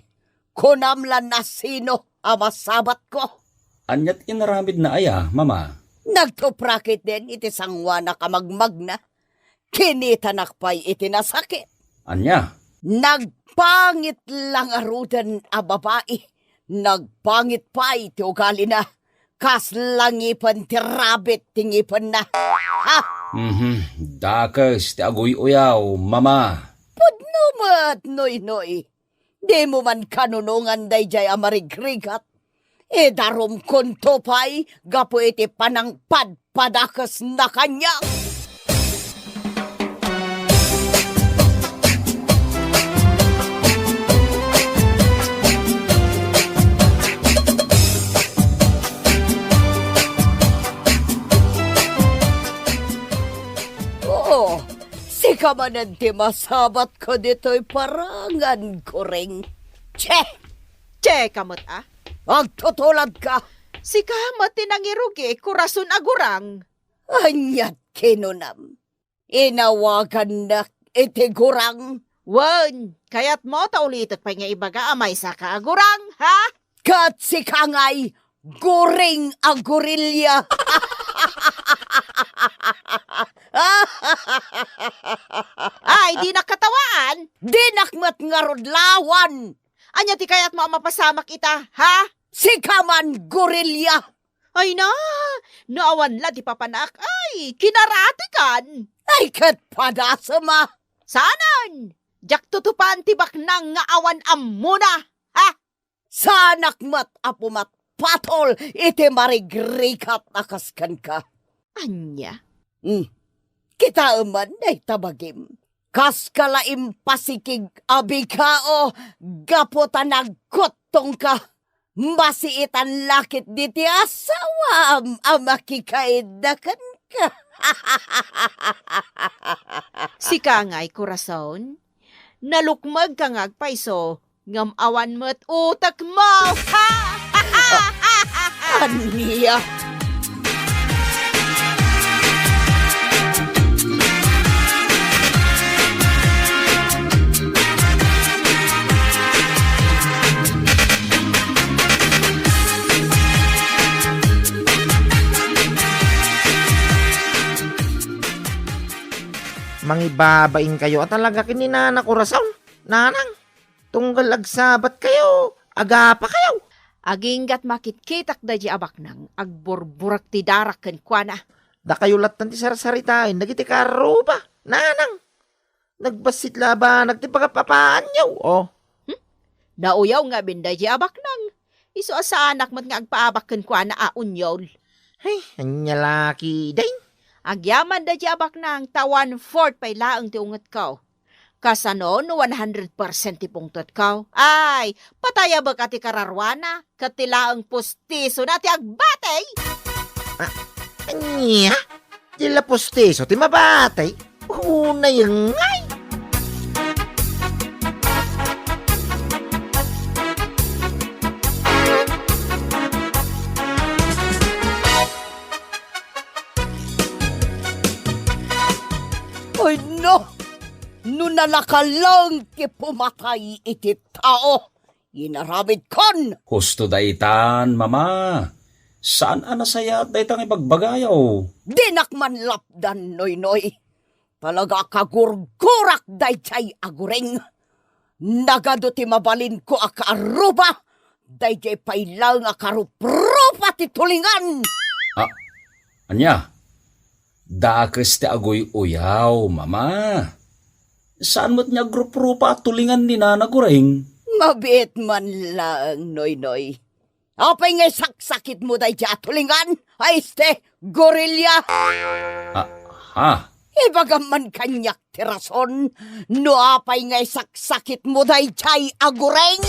Kunam la no asino a masabatko. Ania ti inaramidna aya, Mama? Nagtupra ketdin iti sanguanak a magmagna. Kinitanak pay iti nasakit. Ania? Nagpangit la ngaruden a babai. Nagpangit pay ti ugalina. Kasla ngipen ti rabbit ti ngipenna. Ha? Mhm. Dakes ti aguy-uyaw, Mama. Pudno met, Noynoy. Dimo man kanunongan daydiay a marigrigat. Idarumkonto pay gapu iti panangpadpadakesna kaniak. Oo, sika manen ti masabatko ditoy parangan, Guring. Che! Che ka met, a? Agtutuladka. Sika met ti nangirugi, korason a gurang. Aniat kinunam? Inawagannak iti gurang? Wen, kayatmo ta ulitek pay nga ibaga a maysaka a gurang, ha? Ket sika ngay, guring a gurilya. Ay, dinak katawaan. Dinak met ngarud lawan. Ania ti kayatmo a mapasamak ita, ha? Sika man, gurilya. Ay na, no awan la ti papanak, ay, kinaratikan. Ay, ket padasem a. Saanen? Diak tutupan ti baknang nga awan ammona, ha? Saanak met a pumatpatol iti marigrigat a kas kenka. Ania? Hmm. Kitaem man dayta bagim. Kaska la impasikig a bigao gapu ta nagkuttongka. Masiitan la ketdi ti asawam a makikaidda kenka. Sika ngay, Corazon, nalukmegka nga agpayso, ngem awan met utekmo. Ania? Mangibabainkayo a talaga ken ni Nana Corazon, Nanang. Tunggal agsabatkayo, agapakayo. Aginggat makitkitak daydiay a baknang, agburburek ti darak kenkuana. Dakayo lattan ti sarsaritaen dagiti karruba, Nanang. Nagbassit la a banag ti pagap-apaanyo, oh. Hmm? Nauyaw ngamin daydiay a baknang. Isu a saanak met nga agpaabak kenkuana a unyol. Ay, ania la ketdin? Agyaman daydiay a baknang ta one-fourth pay laeng ti ungetko. Kasano no one hundred percent ti pungtotko? Ay, patayabek a ti kararuana, ket ti laeng postisona ti agbatey! Ah, ania? Ti la postiso ti mabatey? Unay ngay! Ay, no! No nalaka laeng ti pumatay iti tao, inaramidkon. Husto daytan, Mama. Saan a nasayaat dayta nga ibagbagayo. Dinak man lapdan, Noynoy. Talaga a kagurgurak daydiay a guring. Nagadu ti mabalinko a kaarruba, daydiay pay laeng a karuprupa ti tulingan. Ah, ania? Dakes ti aguy-uyaw, Mama. Saan met nga agruprupa a tulingan ni Nana Guring? Mabiit man laeng, Noynoy. Apay nga isaksakitmo daydiay a tulingan? Ay, este, gorilla! Ah, ha? Ibagam man kaniak ti rason no apay nga isaksakitmo daydiay a guring.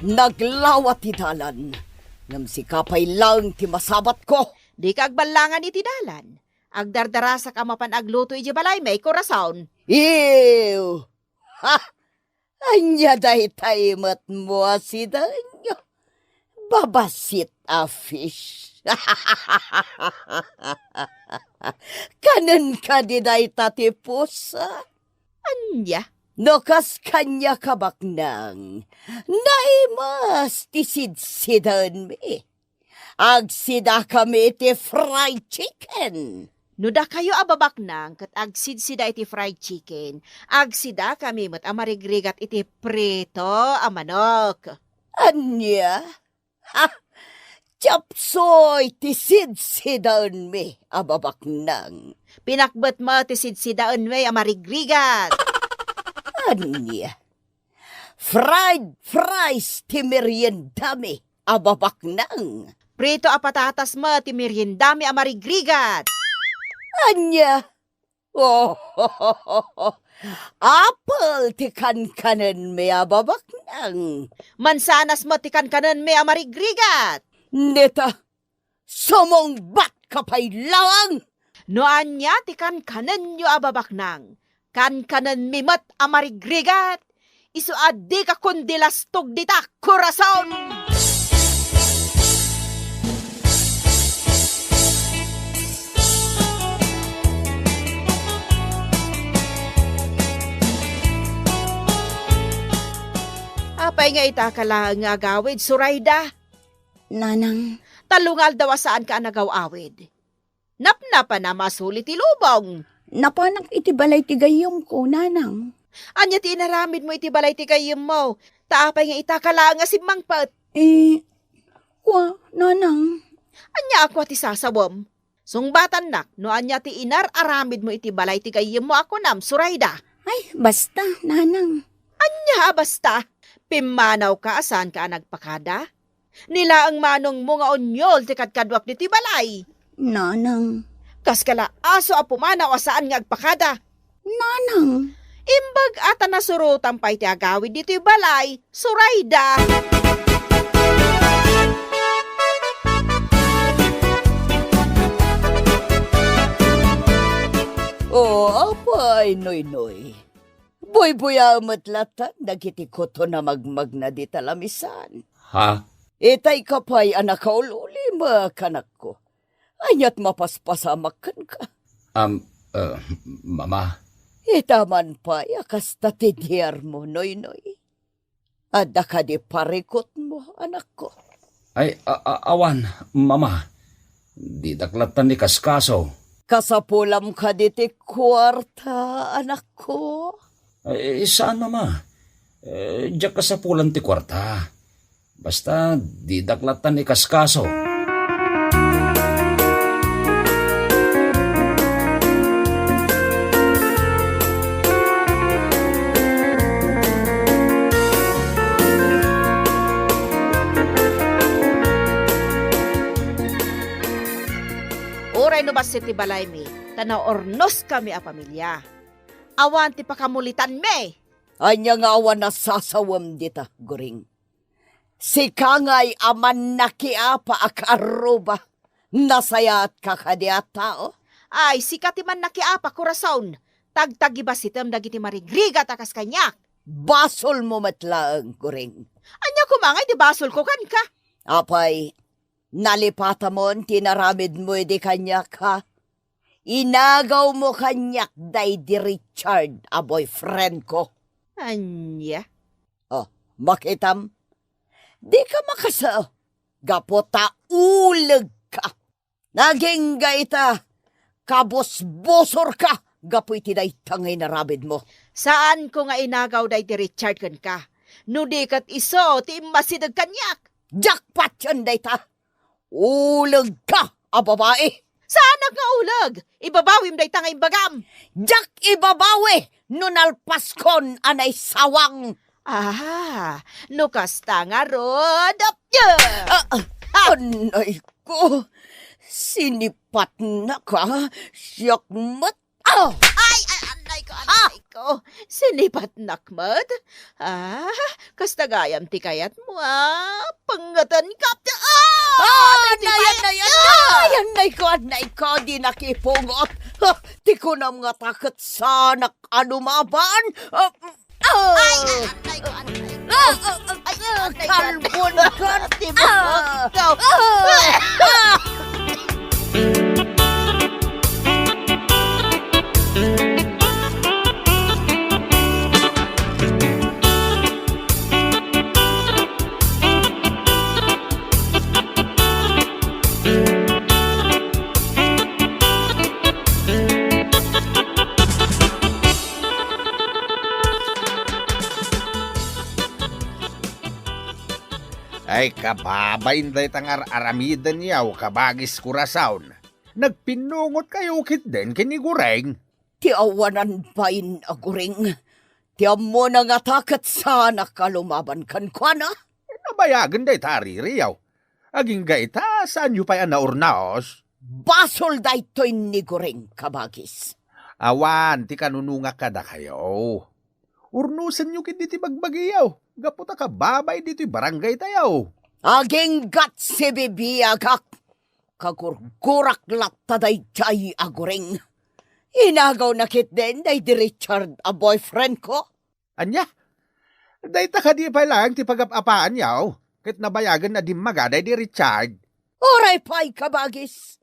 Naglawa ti dalan, ngem sika pay laeng ti masabatko. Dika agballangan iti dalan. Agdardarasak a mapan agluto idiay balaymi, Corazon. Ew! Ha! Ania daytay met mo a sidaenyo? Babassit a fish. Kanen kadi dayta ti pusa? Ania? No kas kaniak a baknang, naimas ti sidsidaenmi. Agsidakami iti fried chicken. No dakayo a babaknang ket agsida iti fried chicken, agsidakami met a marigrigat iti prito a manok. Ania? Ha? Chop suey ti sidsidaenmi a babaknang. Pinakbet met ti sidsidaenmi a marigrigat. Ania? Fried fries ti meriendami a babaknang. Prito a patatas met ti meriendami a marigrigat. Ania? Oh, apple ti kankanenmi a babaknang. Mansanas met ti kankanenmi a marigrigat. Neta, sumungbatka pay laeng! No ania ti kankanenyo a babaknang, kankanenmi met a marigrigat, isu a dika kundi lastog dita, Corazon! Apay nga ita ka laeng nga agawid, Surayda? Nanang. Tallo nga aldaw a saanka a nagaw-awid. Napnapanam a suli ti lubong. Napanak iti balay ti gayyemko, Nanang. Ania ti inaramidmo iti balay ti gayyemmo? Ta apay nga ita ka laeng a simmangpet? Eh, kua, Nanang. Ania a kua ti sasawem? Sungbatannak no ania ti inar-aramidmo iti balay ti gayyemmo a kunam, Surayda. Ay, basta, Nanang. Ania a basta? Pimmanawka a saanka a nagpakada? Ni laeng manongmo nga onyol ti kadkaduak ditoy balay. Nanang. Kaska la aso a pumanaw a saan nga agpakada. Nanang. Imbag a ta nasurotan pay ti agawid ditoy balay, Surayda. O, apay, Noynoy. Buybuyaem met latta dagiti kuton a magmagna dita lamisan. Ha? Itay ka pay a nakaul-ulimek, anakko. Ania't mapaspasamak kenka? Am, eh, Mama. Ita man pay a kasta ti diarmo, Noynoy. Adda kadi parikutmo, anakko? Ay, a-, a-, awan, Mama. Didak latta ni kaskaso. Kasapulam kadi ti kuarta, anakko? Ay, saan, Mama. Eh, diak kasapulan ti kuarta. Basta, didak latta ni kaskaso. Uray no bassit ti balaymi, ta naurnoskami a pamilia. Awan ti pakamulitanmi. Ania nga awan a sasawem dita, Guring? Sika ngay a mannakiapa a kaarruba. Nasayaatka kadi a tao? Ay, sika ti mannakiapa, Corazon. Tagtagibassitem dagiti marigrigat a kas kaniak. Basolmo met laeng, Guring. Ania koma ngay ti basolko kenka? Apay, nalipatamon ti inaramidmo idi kaniak, ha? Inagawmo kaniak daydi Richard a boyfriendko. Ania? Oh, makitam? Dika makasao, gapu ta ulegka. Nagingga ita, kabusbusorka gapu iti dayta nga inaramidmo. Saanko nga inagaw daydi Richard kenka. No di ket isu ti immasideg kaniak. Diak patien dayta. Ulegka a babai! Saanak nga uleg! Ibabawim dayta nga imbagam! Diak ibabawi no nalpaskon a naisawang! Ah, no kasta ngarud, ah! Ah, ah, anay ko! Sinipatnaka, siak met Ah! Ay, ay, anay ko, anay ko. Sinipatnak met? Ah, kasta gayam ti kayatmo, ah. Pangetenka. Ah! Ah, anay, anay, anay. Ay, anay ko, anay ko, di nakipungot. Ah, ti kunam nga ta ket saanak a lumaban. Ah, Ay, ay, anay ko, anay ko. Ah, ah, ah, ay, ah, anay ko, anay ko. Kalbon ka. Tibuok ko. Ah! Ay, kababain dayta nga ar-aramidenyo, kabagis Corazon. Nagpinnungotkayo ketdin ken ni Guring? Ti awanan bain a Guring. Ti ammona nga ta ket saanak a lumaban kenkuana. Nabayagen dayta a ririyo. Agingga ita, saanyo pay a naurnos? Basol daytoy ni Guring, kabagis. Awan ti kanunongak kadakayo. Urnosenyo ketdi ti bagbagiyo, gapu ta kababay ditoy barangaytayo. Aginggat sibibiagak. Kagurgurak latta daydiay a Guring. Inagawna ketdin daydi Richard a boyfriendko. Ania? Dayta kadi pay laeng ti pagap-apaanyo, ket nabayagen a dimmaga daydi Richard? Uray pay, kabagis.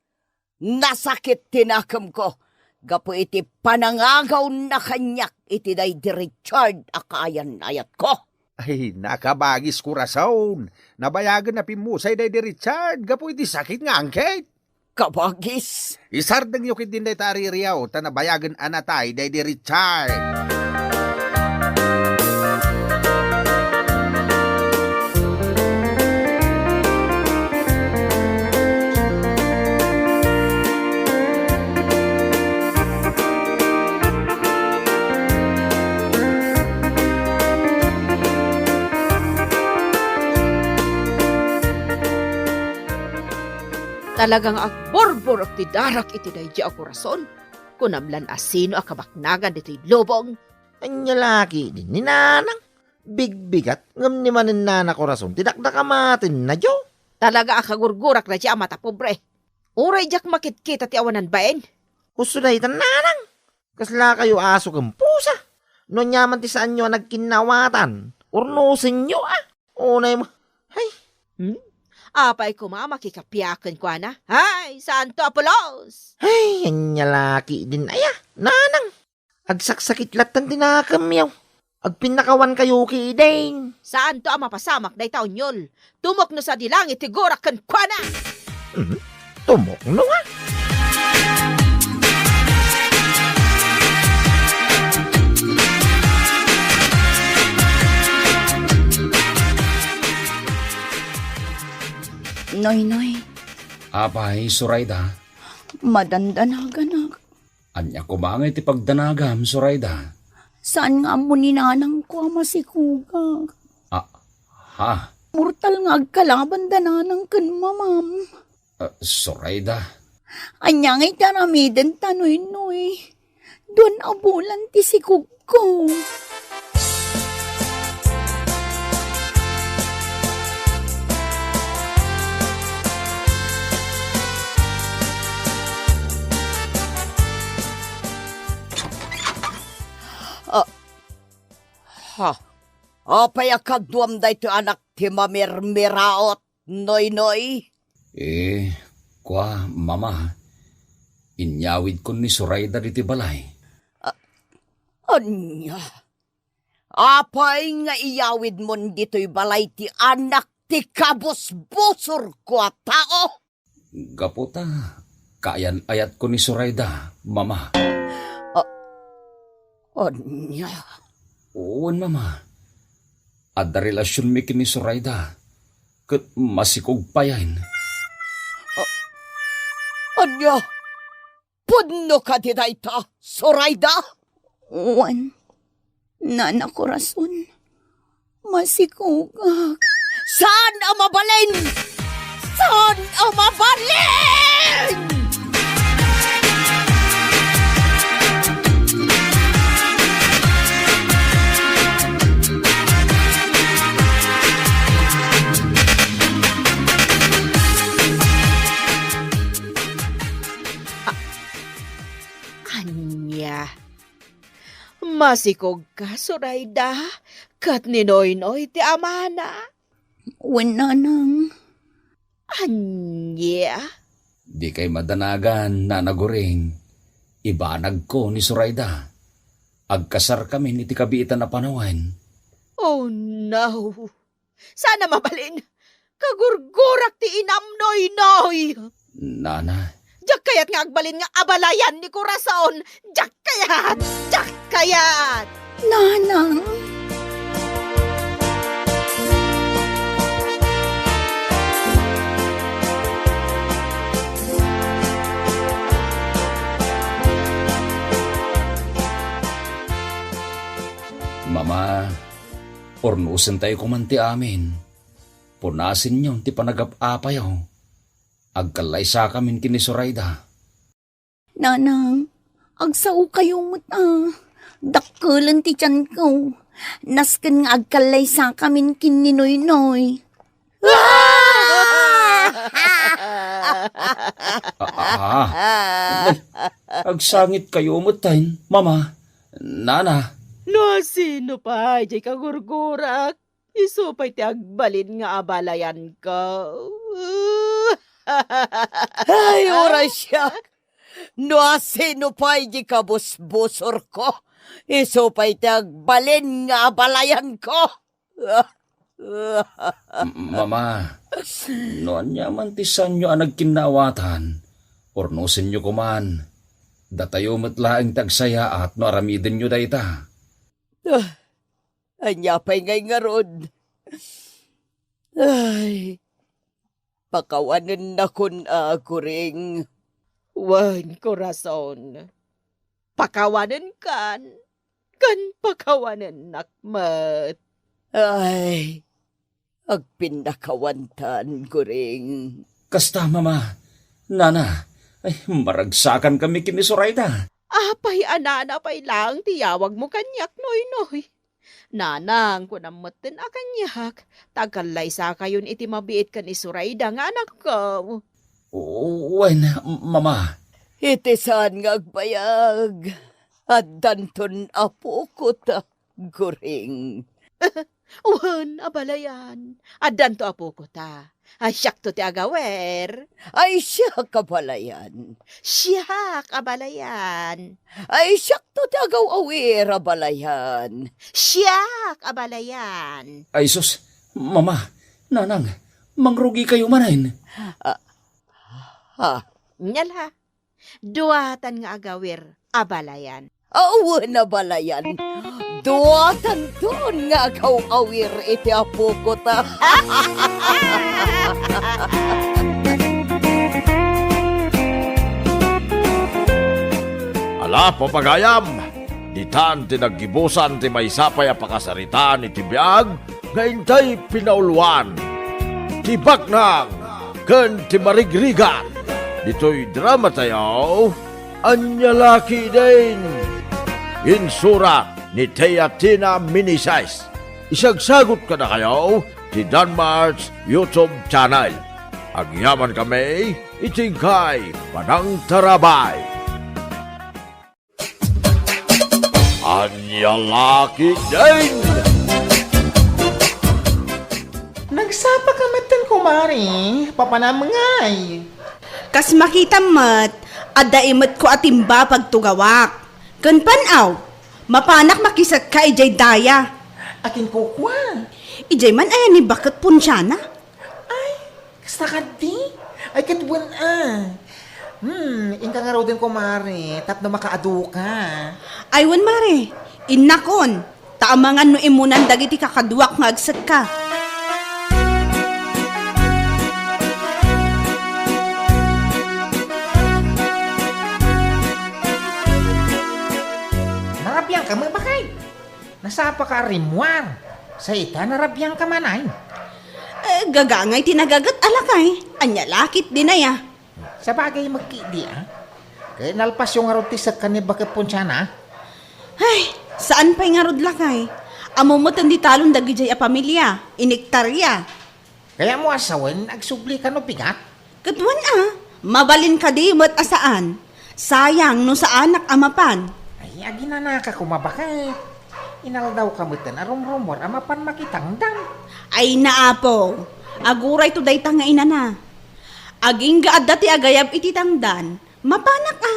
Nasakit ti nakemko gapu iti panangagawna kaniak iti daydi Richard a kaayan-ayatko. Ay, nakabagis Corazon. Nabayagen a pimmusay daydi Richard gapu iti sakit nga angkit. Kabagis. Isardengyo ketdin dayta a ririyo, ta nabayagen a natay daydi Richard. Talaga nga agburburek ti darak iti daydi a korason. Kunam lan a sino a kabaknagan ditoy lubong. Ania la ketdin ni Nanang? Bigbigat ngem ni manennana korason ti dakdakamatenna, Jo. Talaga a kagurgurak daydi a mata pobre. Uray diak makitkita ti awanan bain. Husto dayta, Nanang. Kasla kayo aso ken pusa. No aniaman ti saanyo a nagkinnaawatan, urnosenyo a. Unay mo. Hay. Hmm? Apay koma a makikapia kenkuana? Hay, saanto a pulos! Hay, ania la ketdin aya, Nanang. Agsaksakit latta ti nakemyo. Agpinnakawan kayo ketdin. Saanto a mapasamak dayta a unyol. Tumukno sadi langit ti gurak kenkuana. Mhm. Tumukno nga. Noynoy. Apay, Sorayda? Madandanaganak. Ania koma ngay ti pagdanagam, Sorayda? Saan nga ammo ni Nanangko a masikogak? Ah, ha? Mortal nga agkalaban da Nanang ken Mamam. Ah, Sorayda. Ania ngay ti aramidenta, Noynoy? Duan a bulan ti sikogko. Ah, ha? Apay a kaduam daytoy anak ti mamirmiraot, Noynoy? Eh, kua, Mama, inyawidkon ni Sorayda ditoy balay. A-, ania? Apay nga iyawidmon ditoy balay ti anak ti kabusbusorko a tao? Gapu ta kaayan-ayatko ni Sorayda, Mama. A-, ania? Wen, Mama. Adda relasionmi ken ni Sorayda, ket masikog payen. A-, ania? Pudno kadi dayta, Sorayda? Wen, Nana Corazon, masikogak. Saan a mabalin? Saan a mabalin? Ania? Masikogka, Sorayda, ket ni Noynoy ti amana? Wen, Nanang. Ania? Dikay madanagan, Nana Goring. Ibanagko ni Sorayda. Agkasarkamin iti kabiitan a panawen. Oh, no. Saan a mabalin. Kagurgurak ti inam, Noynoy. Nana. Diak kayat nga agbalin nga abalayan ni Corazon. Diak kayat. Diak kayat. Nanang. Mama, urnosentayo koman ti amin. Punasenyo ti panagap-apayo. Agkallaysakamin ken ni Sorayda. Nanang, agsaokayo met a. Dakkelen ti tianko. Nasken nga agkallaysakamin ken ni Noynoy. Ah, ah. Agsangitkayo metten, Mama, Nana. No asino pay diay kagurgurak, isu pay ti agbalin nga abalayanko. Ay, Horacia! No asino pay diay kabusbusorko, isu pay ti agbalin nga abalayanko. M-, Mama, no aniaman ti saanyo a nagkinnaawatan, urnosenyo koman. Datayo met laeng ti agsayaat no aramidenyo dayta. Ah, ania pay ngay ngarud? Ay, pakawanennakon a, Goring. Wen, Corazon. Pakawanenkan, ken pakawanennak met. Ay, agpinnakawantan, Goring. Kasta, Mama. Nana, ay, maragsakankami ken ni Zoraida. Apay a nana pay laeng ti yawagmo kaniak, Noynoy? Nanang, kunam metten a kaniak, ta agkallaysakayon iti mabiit ken ni Zoraida nga anakko. Wen, Mama. Iti saan nga agbayag, addanton apokota, Guring. Wen, abalayan. Addanto apokota. Ay, siakto ti agawer. Ay, siak, abalayan. Siak, abalayan. Ay, siakto ti agaw-awir, abalayan. Siak, abalayan. Ay, sus, Mama, Nanang, mangrugikayo manen. Ah, ha? Nya la, duatan nga agawir, abalayan. Awan, abalayan. Duatanton nga agaw-awir iti apokota. Ala, papagayam, ditan ti naggibusan ti maysa pay a pakasaritaan iti biag nga intay pinauluan, ti baknang ken ti marigrigat. Ditoy drama tayo, Ania La Ketdin, insurat ni Tia Tina Meneses. Isagsagut kadakayo ti Danmart's YouTube channel. Agyaman kami iti inkay panangtarabay. Ania La Ketdin! Nagsapa ka metten, kumare. Papanam ngay? Kas makitam met, adda imetko a timba pagtugawak. Ken pan-aw, mapanak makisekka idiay daya. Akin kukua? Idiay man aya ni Baket Ponsiana? Ay, kasta kadi? Ay, ket wen a. Hmm, inka ngaruden, kumare, tapno makaaduka. Ay, wen, mare, innakon, ta amangan no immunan dagiti kakaduak nga agsekka. Narabiangka met, Baket? Nasapaka a rimmuar. Sa ita, narabiangka manen? Eh, gagangay ti nagaget a lakay. Ania la ketdin aya? Sabagay, met ketdi a. Ket nalpasyo ngarud ti sekka ni Baket Ponsiana? Ay, saan pay ngarud, lakay. Ammom met ti talon dagidiay a pamilia, iniktaria. Kayatmo a sawen, agsubli ka no pigat? Ket wen a, mabalin kadi met a saan. Sayang no saanak a mapan. Ay, aginanaka koma, Baket. Inaldawka metten a rumrummuar a mapan makitangdan. Ay, naapo, agurayto dayta nga inana. Agingga adda ti agayab iti tangdan, mapanak a.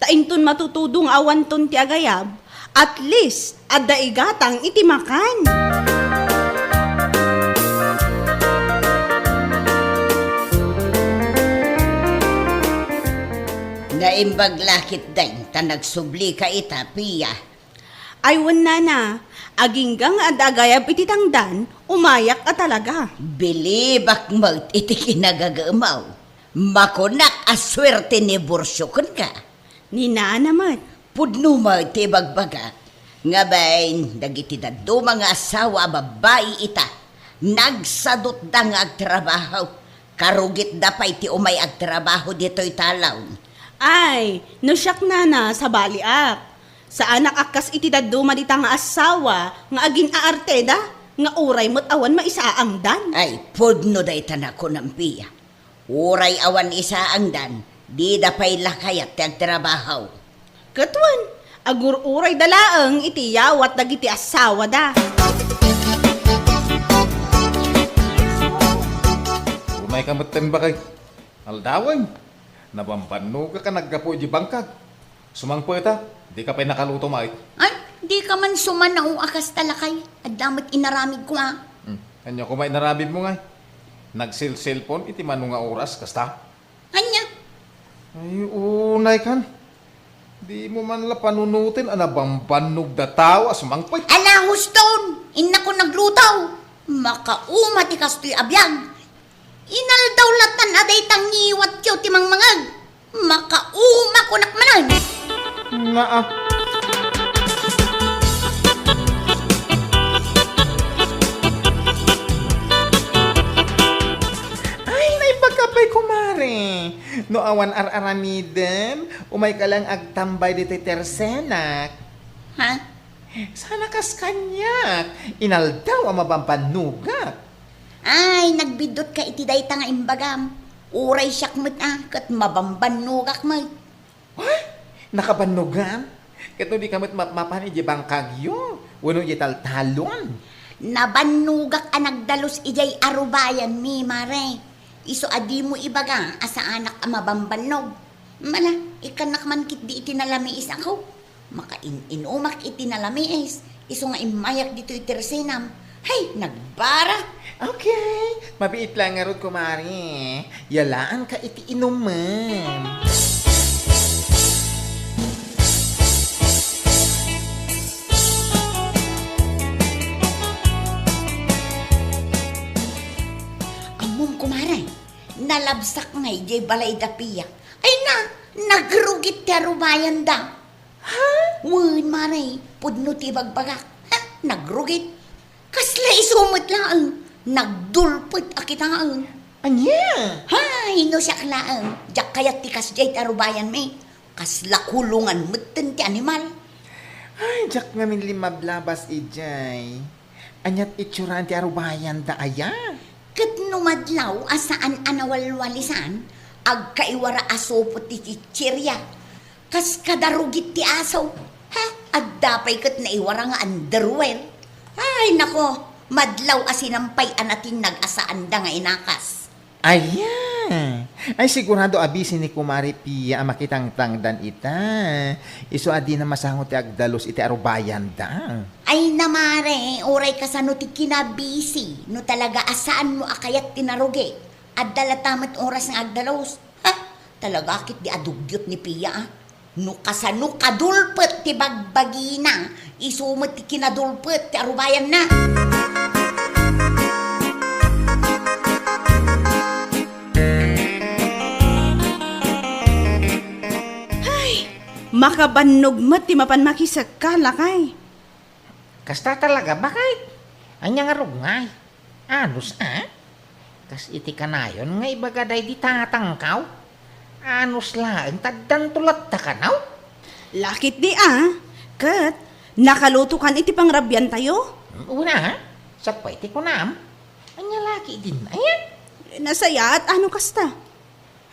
Ta inton matutudo nga awanton ti agayab, at least, adda igatang iti makan. Naimbag la ketdin ta nagsublika ita, Pia. Ay, wen, nana, agingga nga adda agayab iti tangdan, umayak a talaga. Bilibak met iti kinagagemaw. Makunak a suerte ni Borcio kenka. Ni nana met. Pudno met ti ibagbagak. Ngaben, dagiti dadduma nga asawa a babbai ita, nagsadutda nga agtrabaho. Karugitda pay ti umay agtrabaho ditoy talaw. Ay, no siak, nana, sabaliak. Saanak a kas iti dadduma dita nga asawa nga agin-aarteda, nga uray met awan maisaangdan. Ay, pudno dayta, nakunam, Pia. Uray awan isaangdan, dida pay la kayat ti agtrabaho. Ket wen, agur-urayda laeng iti yawat dagiti asawada. Umayka metten, Baket. Aldawen, nabambannogak a naggapu idiay bangkag. Sumangpet a, dika pay nakaluto, Mike. Ay, dika man sumanao a kasta, lakay. Adda met inaramidko a. Hmm, ania koma inaramidmo, ngay? Nagselselpon iti mano nga oras, kasta? Ania? Ay, unay kan. Dimo man la panunoten a nabambannogda tao a sumangpet. Ala, huston! Innakon nagluto! Makauma ti kastoy a biag. Inaldaw latan a dayta ngiwatyo ti mangmangeg. Makauma, kunak manen. Naa. Ay, naimbag ka pay, kumare. No awan ar-aramidem, umayka lang agtambay ditoy tersenak. Ha? Saan a kas kaniak, inaldaw a mabambannogak. Ay, nagbiddut ka iti dayta nga imbagam. Uray siak met a, ket mabambannogak met. Ay, nakabannogam? Ket no di ka met mapmapan idiay bangkagyo, wenno idiay taltalon? Nabannogak a nagdalus idiay arubayanmi, Mare. Isu a dimo ibaga a saanak a mabambannog. Mala, ikkannak man ketdi iti nalamiis ako. Makain-inumak iti nalamiis, isu nga immayak ditoy tersenam. Hay, nagbara! Okay, mabiit lang ngarud, kumare. Yalaanka iti inumem. Ammom, kumare, nalabsak ngay diay balay da Pia. Ay na, nagrugit ti arubayanda. Ha? Wen, Mare, pudno ti ibagbagak. Ha? Nagrugit. Kasla isu met laeng. Nagdulpet a kitaen. Ania? Hay, no siak laeng. Diak kayat ti kasdiay ti arubayanmi. Kasla kulongan metten ti animal. Ay, diak ngamin limmablabas idiay. Ania ti itsuraan ti arubayanda aya? Ket no madlaw a saan a nawalwalisan, agkaiwara a supot ti chichiria. Kas kada rugit ti aso. Ha? Adda pay ket naiwara nga underwear. Ay, nako, madlaw a sinampay a natinnag a saanda nga inakas. Aya! Ay, sigurado a busy ni Kumare Pia a makitangtangdan ita. Isu a dina masango ti agdalus iti arubayanda. Ay na, Mare, uray kasano ti kinabisi, no talaga a saanmo a kayat ti narugi. Adda latta met oras nga agdalus. Ha? Talaga ketdi a dugyot ni Pia, a. No kasano kadulpet ti bagbagina, isu met ti kinadulpet ti arubayanna. Hay! Makabannog met ti mapan makisekka, lakay. Kasta talaga, baket? Ania ngarud ngay? Anus a? Kas iti kanayon nga ibaga daydi tatangkaw? Anus laeng ta addanto latta kanaw? Laketdi a, ket nakalutokan iti pangrabiantayo? Wen a, siak pay ti kunam. Ania la ketdin aya? Nasayaat a no kasta.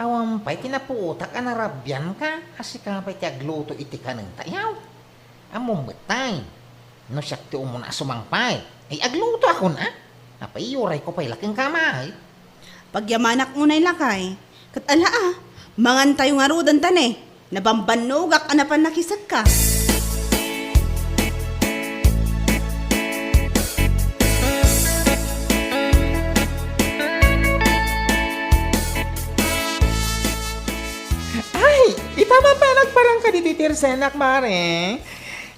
Awan pay ti napuotak a narabianka a sika pay ti agluto iti kanentayaw. Ammom met tay, no siak ti umuna a sumangpay, ay aglutoakon a. Apay, iyurayko pay la kenka met. Pagyamanak unay, lakay. Ket ala a, mangantayo ngaruden ta ne. Nabambannogak a napan nakisekka. Ay, ita man pay a nagparangka ditoy tersenak, Mare.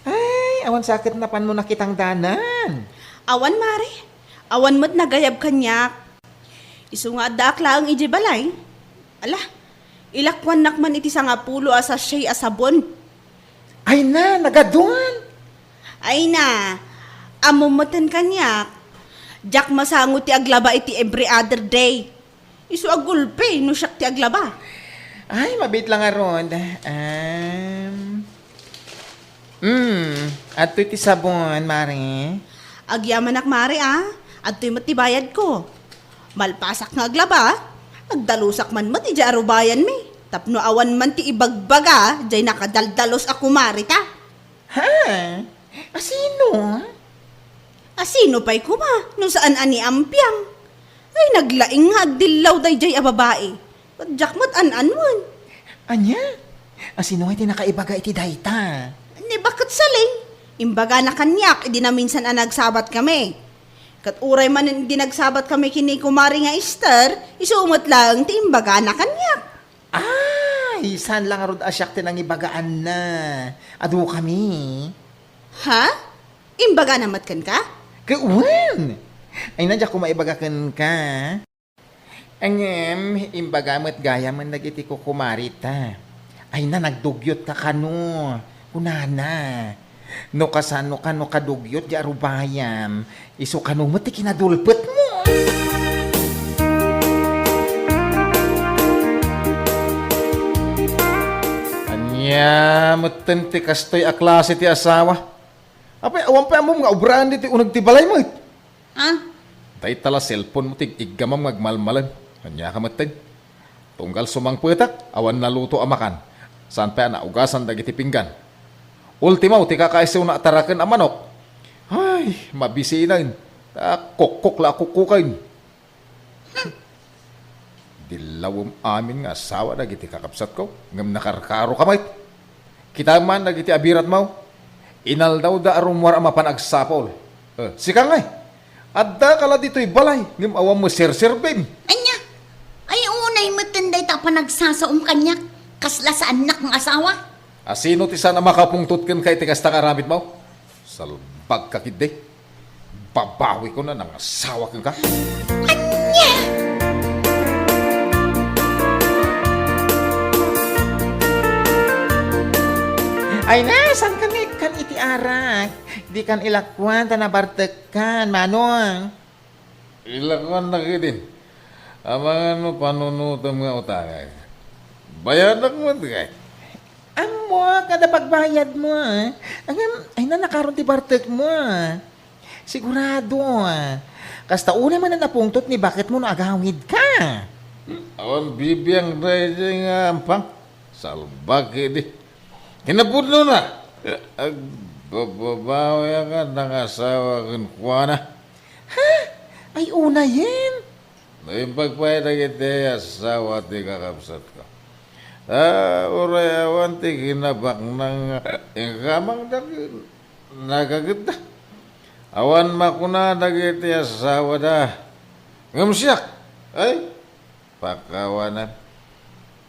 Ay, awan sa ket napanmo nakitangdanan. Awan, Mare. Awan met nagayab kaniak. Isu nga addaak laeng idiay balay. Ala, ilakuannak man iti sangapulo a sachet a sabon. Ay na, nagaduan! Ay na, ammom metten kaniak. Diak masango ti aglaba iti every other day. Isu a gulpi no siak ti aglaba. Ay, mabiit la ngarud. Um, mm, adtoy ti sabon, Mare. Agyamanak, Mare, a. Adtoy met ti bayadko. Malpasak nga aglaba, agdalusak man met idiay arubayanmi. Tapno awan man ti ibagbaga, diay nakadaldalus a kumarita. Ha? Asino? Asino pay koma no saan a ni Ampiang? Ay, naglaing nga agdillaw daydiay a babai. Ket diak met an-anuen. Ania? Asino ngay ti nakaibaga iti dayta? Ni Baket Saling, imbagana kaniak idi naminsan a nagsabat kami. Ket uray manen idi nagsabat kami ken ni Kumare nga Ester, isu met laeng ti imbagana kaniak. Ay, saan la ngarud a siak ti nangibagaanna. Adu kami. Ha? Imbagana met kenka? Ket wen! Ay na, diak ko maibaga kenka. Ngem, imbaga met gayam dagiti kukumarita. Ay na, nagdugyot ka kano, kunana. No kasano kano kadugyot di arubayam, isu kano met ti kinadulpetmo. Ania metten ti kastoy a klase ti asawa? Apay, awan pay ammom nga obraen ditoy uneg ti balay met? Ha? Dayta la cellphone mo ti iggamam nga agmalmalem. Ania ka metten? Tunggal sumangpetak, awan naluto a makan. Saan pay a naugasan dagiti pinggan. Ultimo, ti kakaisuna a taraken a manok. Ay, mabisinen. Ta kokkok la a kokkoken. Dillawem amin nga asawa dagiti kakabsatko, ngem nakarkaroka met. Kitaem man dagiti abiratmo, inaldawda a rummuar a mapan agsapul. Eh, sika ngay, addaka la ditoy balay, ngem awan mo serserbim. Ania? Ay, unay metten dayta a panagsasaom kaniak. Kasla saannak nga asawa? Asino ti saan a makapungtot kenka iti kasta nga aramidmo? Salbagka ketdi. Babawikon a nangasawa kenka. Ania? Ay na, saan ka nga ikkan iti arak? Dikan ilakuan ta nabartekkan, Manong. Ilakuannak idin. Amangan no panunotem nga utangek. Bayadak met kay? Ammok, adda pagbayadmo, ah. Ngem, ay na, nakaron ti bartekmo, ah. Sigurado, ah. Kasta unay man a napungtot ni baketmo no agawidka. Awan bibiang daydiay nga ampang. Salbag idi. Kinapudnona, agbababawiak a nangasawa kenkuana. Ha? Ay, unayen? Naimbag pay dagiti asawa ti kakabsatko. Ta uray awan ti kinabaknang inkamangda ken nagagetta. Awan makuna dagiti asawada. Ngem siak, ay, pakawanan.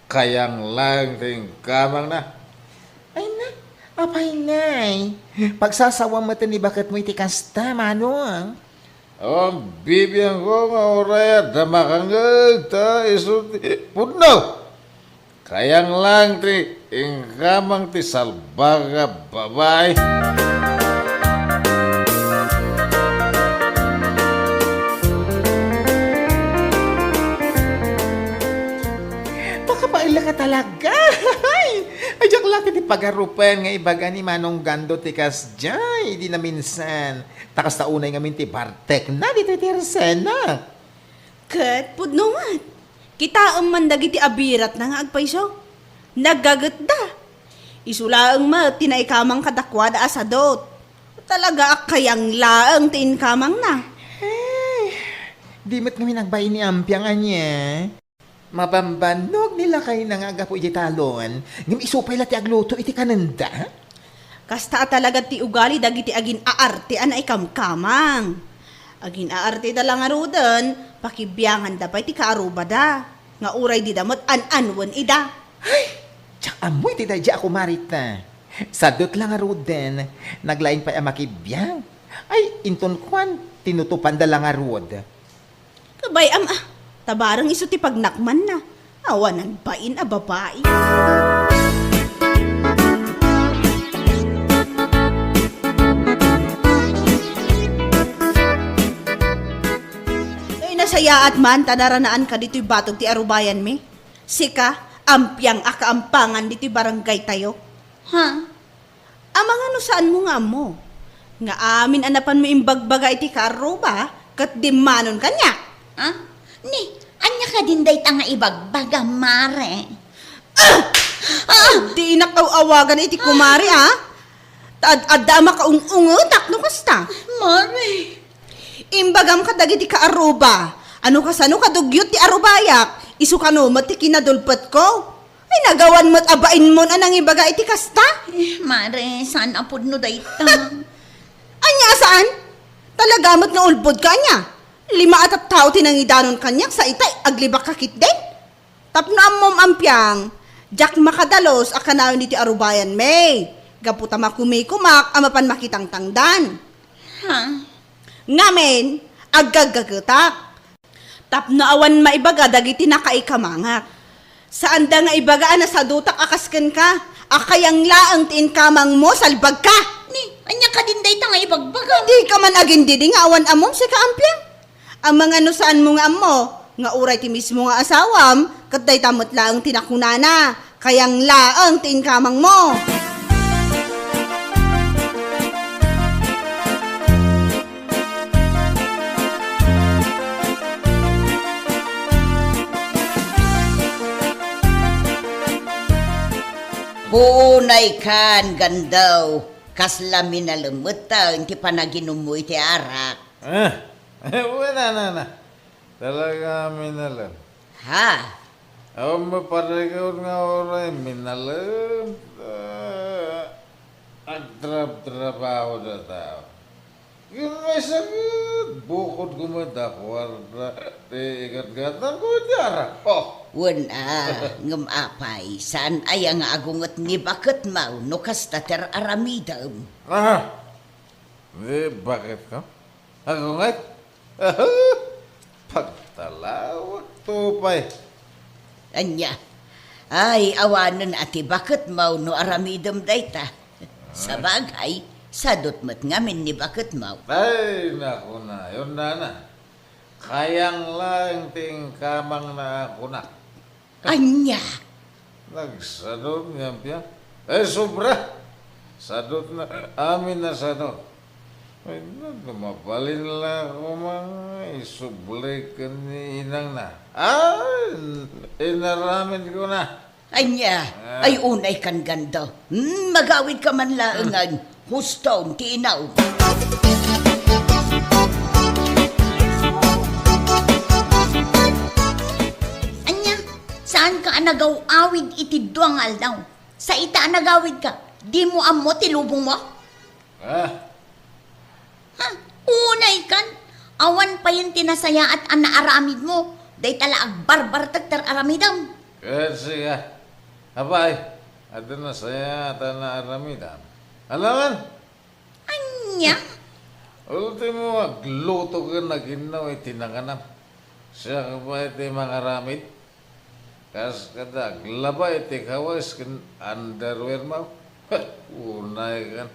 Kayang laeng ti inkamangna. Ay na, apay ngay? Pagsasawam met ni baketmo iti kasta, Manong. Awan bibiangko nga uray adda makangngeg ta isu ti pudno. Kayang laeng ti inkamang ti salbag a babai. Makapaila ka talaga. Ay, ay, diak la ketdi pagarupen nga ibaga ni Manong Gando ti kasdiay idi naminsan. Ta kasta unay ngamin ti bartekna ditoy ti Arsena. Ket pudno met, kitaem man dagiti abiratna nga agpayso. Naggagetda. Isu laeng met ti naikamang kadakuada a sadut. Talaga a kayang laeng ti inkamangna. Ay, di met ngamin agbain ni Ampiang ania. Mabambannog ni lakayna nga aggapu iti talon, ngem isu pay la ti agluto iti kanenda? Kasta a talaga ti ugali dagiti agin-aarte a naikamkamang. Agin-aarteda la ngaruden, pakibianganda pay ti kaarubada, nga uray dida met an-anuen ida. Ay, diak ammo iti daydiay a kumarita. Sadut la ngaruden, naglaing pay a makibiang. Ay, inton kuan, tinutupanda la ngarud. Kabay-am a, ta bareng isu ti pagnakmanna. Awanan bain a babai. Ay, nasayaat man ta naranaanka ditoy batog ti arubayanmi. Sika, Ampiang a kaampangan ditoy barangaytayo. Ha? Amangan no saanmo nga ammo nga amin a napanmo imbagbaga iti kaarruba ket dimmanon kaniak? Ah? Ni, ania kadin dayta nga ibagbaga, mare? Ah! Ah! Dinak aw-awagan iti kumare, ah? Ta ad-adda a makaung-ungetak no kasta. Mare. Imbagam kadagiti kaarruba, ano kasano kadugyot ti arubayak, isu kano met ti kinadulpetko. Ay, nagawan met a bainmon a nangibaga iti kasta? Eh, mare, saan a pudno dayta? Ania a saan? Talaga met nga ulbodka ania? Lima a tattao ti nangidanon kaniak sa itay aglibakka ketdin? Tapno ammom, Ampiang, diak makadalus a kanayon iti arubayanmi, gapu ta makumikumak a mapan makitangtangdan. Ha? Ngamin, aggaggagetak. Tapno awan maibaga dagiti nakaikamangak. Saanda nga ibaga a nasadutak a kas kenka, a kayang laeng ti inkamangmo, salbagka! Ni, ania kadin dayta nga ibagbaga? Dika man agindidi nga awan ammom, sika, Ampiang? Amangan no saanmo nga ammo, nga uray ti mismo nga asawam, ket dayta met laeng ti nakunana. Kayang laeng ti inkamangmo. Puonay kan, Gandaw, kasla minalem metten ti panaginummo iti arak. Ah, wen a, nana. Talaga a minalem. Ha? Awan maparikut nga uray minalem. Ah, agtrabtrabaho da tao. Ken maysa ket, bukod koma da kuarta ti igatgatangko iti arak. Oh! Wen a, ngem apay, saan aya nga agunget ni baketmo no kasta ti ar-aramidem? Aha! Ni baketko? Agunget? Pagtalawakto pay. Ania? Ay, awanen a ti baketmo no aramidem dayta. Sabagay, sadut met ngamin ni baketmo. Ay, nakunayon, nana. Kayang laeng ti inkamangna a kunak. Ania? Nagsadut nga biag. Ay, sobra! Sadutna, amin a sadut. Ay, na, mabalin la koma nga isubli ken ni inangna. Ah, inaramidkona. Ania? Ah. Ay, unay kan, Gandaw. Hmm, magawidka man laengen. Huston ti inaw. Ania? Saanka a nagaw-awid iti dua nga aldaw? Sa ita a nagawidka, dimo ammo ti lubongmo? Ah. Ha? Unay kan? Awan payen ti nasayaat a naaramidmo. Dayta la agbarbartek ti ar-aramidem. Ket sika, apay, adda nasayaat a naaramidam? Alangan? Ania? Ultimo, agluto ken aginnaw iti nanganam. Siak pay ti mangaramid. Kas kada aglaba iti kawes ken underwear mo. Unay kan.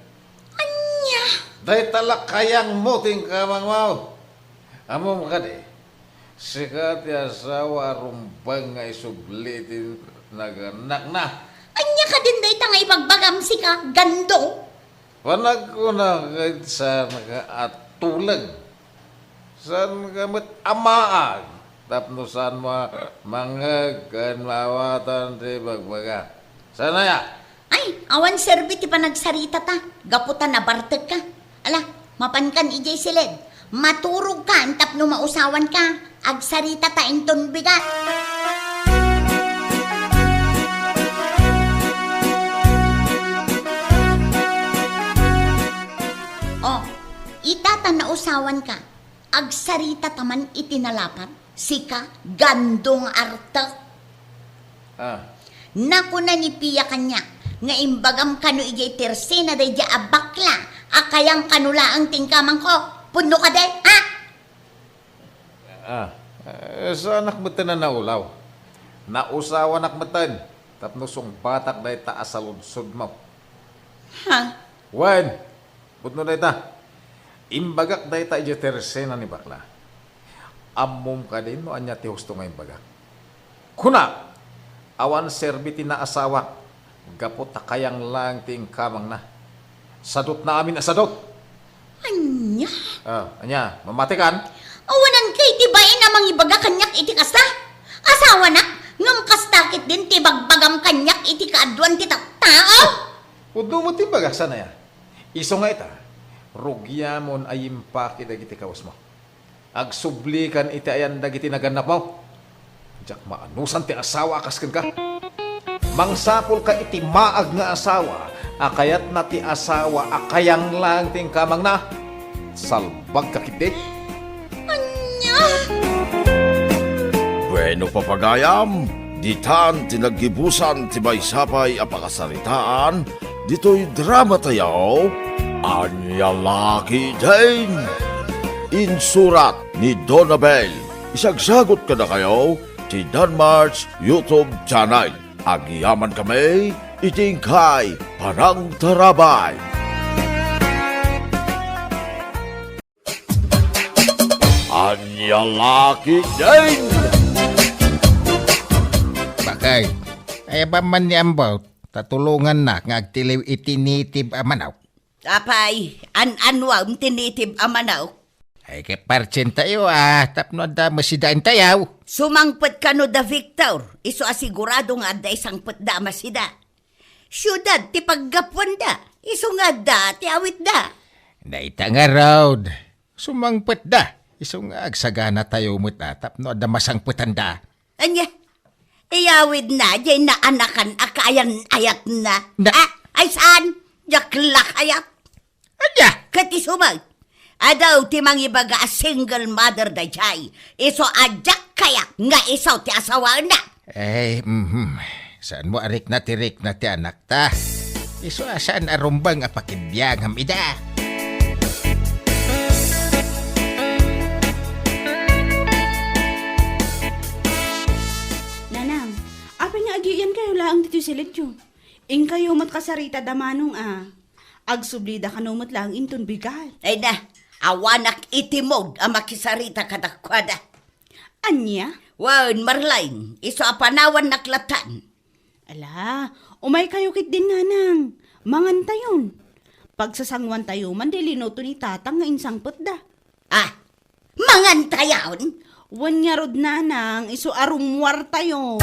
Ania? Dayta la kayangmo ti inkamangmo. Ammom kadi, sika ti asawa a rumbeng nga isubli iti nagannakna. Ania kadin dayta nga ibagbagam, sika, Gando? Panagkunak ket saanka a tuleng. Saanka met a maag tapno saanmo a mangngeg ken maawatan ti ibagbaga. Saan aya? Ay, awan serbi ti panagsaritata gapu ta nabartekka. Ala, mapankan idiay siled. Maturogkan tapno mausawanka. Agsarita ta inton bigat. Oh, ita ta nausawanka. Agsarita ta man iti nalapat, sika, Gando nga artek. Ah. Nakuna ni Pia kaniak nga imbagam kano idiay tersena daydiay a bakla a kayang kano laeng ti inkamangko. Pudno kadi, ha? Ah, eh, saanak metten a naulaw. Nausawanak metten tapno sungbatak dayta a saludsodmo. Ha? Wen, pudno dayta. Imbagak dayta idiay tersena ni bakla. Ammom kadin no ania ti husto nga imbagak? Kunak, awan serbi ti naasawak gapu ta kayang laeng ti inkamangna. Sadutna amin a sadut. Ania? Ah, ania? Mamatikan? Awanan kay ti bain a mangibaga kaniak iti kasta? Asawanak, ngem kasta ketdin ti bagbagam kaniak iti kaaduan ti tattao? Pudno met ti imbagak, saan aya? Isu nga ita, rugiamon a yimpaki dagiti kawesmo. Agsublikan iti ayan dagiti nagannapmo. Diak maanusan ti asawa a kas kenka. Mangsapulka iti maag nga asawa a kayatna ti asawa a kayang laeng ti inkamangna. Salbagka ketdi. Ania? Bueno, papagayam, ditan ti naggibusan ti maysa pay a pakasaritaan ditoy drama tayo, Ania La Ketdin. Insurat ni Donabel. Isagsagut kadakayo ti Danmar's YouTube channel. Agyamankami iti inkay panangtarabay. Ania La Ketdin! Bakay, Ay, awan man ni Ambot, ta tulongannak nga agtiliw iti native a manok. Apay, an-anuam ti native a manok? Ay, ket partsentayo, a, tapno adda masida intayaw. Sumangpet kano da Victor, isu a sigurado nga adda isangpetda a masida. Siudad ti paggapuanda, isu nga adda ti awitda. Dayta ngarud, sumangpetda, isu nga agsaganatayo met a tapno adda masangpetanda. Ania? Iyawidna jay naanakan a kaayan-ayatna. Na- Ah, ay saan? Diak la kayat. Ania? Ket isu met, adu ti mangibaga a single mother dayjay. Isu a diak kayat nga isu ti asawaenna. Ay, mhm. Saanmo a rikna ti rikna ti anakta? Isu a saan a rumbeng a pakibiangam ida. Nanang, apay nga agiyankayo laeng ditoy silidyo? Inkayo met kasarita da Manong a. Agsublida kano met laeng inton bigat. Ay na, awanak iti mood a makisarita kadakuada. Ania? Wen, Marlene, isu a panawannak latan. Ala, umaykayo ketdin, Nanang. Mangantayon. Pagsasanguantayo man di linuto ni Tatang nga insangpetda. Ah, mangantayon? Wen ngarud, Nanang, isu a rummuartayo.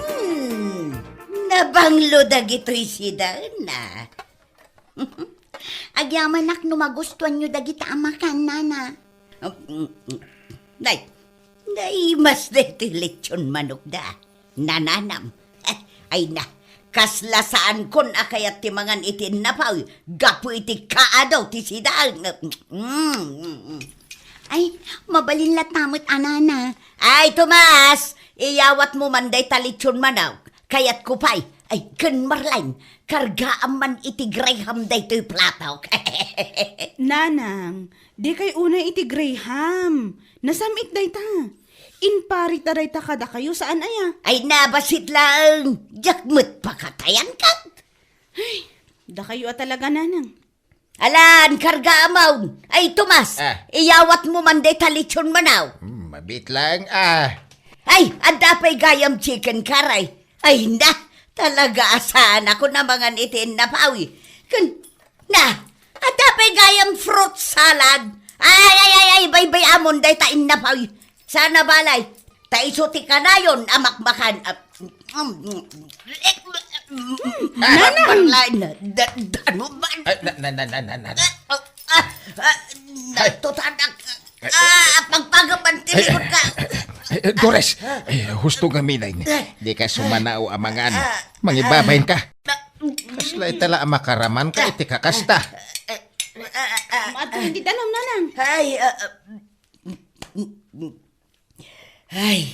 Hmm, nabanglo dagitoy sidaenna. Agyamanak no magustuanyo dagita a makan, Nana. Nay, naimas daytoy lechon manokda. Nananam. Ay na, kasla saankon a kayat ti mangan iti innapaw gapu iti kaado ti sidaen. Mm, mm, mm. Ay, mabalin latta met a, Nana. Ay, Tomas, iyawatmo man dayta lechon manok. Kayatko pay. Ay, ken Marlene, kargaam man iti Graham daytoy platok. Nanang, dikay unay iti Graham. Nasam-it dayta. Inparita dayta kadakayo, saan aya? Ay, nabasit laeng. Diak met pakatayan kat. Ay, dakayo a talaga, Nanang. Alan, kargaam. Ay, Tomas, Ah. iyawatmo man dayta lechon manok. Hmm, mabiit laeng, ah. Ay, adda pay gayam chicken curry. Ay, na, talaga a saanakon a mangan iti innapaw. Ken, na, adda pay gayam fruit salad. Ay, ay, ay, ay, baybay-amon dayta innapaw. Sana balay, ta isu ti kanayon a makmakan. Ah, Nanang! Marlene, da-, danuman. Ay, na, na, na, na, na, na. Ah, ah, ah, Ay. Natutanak. Ay, Ah, pagpagaman, ay, tinigot ka. Ay, ay, Dores, ay, husto nga minay. Ay. Di ka sumanao a mangan. Ah. Mangibabain ka. Ah. Kasla itala a makaraman ka iti kakasta. Ah, ah, ah, ah. Maadto iti danum, Nanang. Ay, ah, ah. Ay,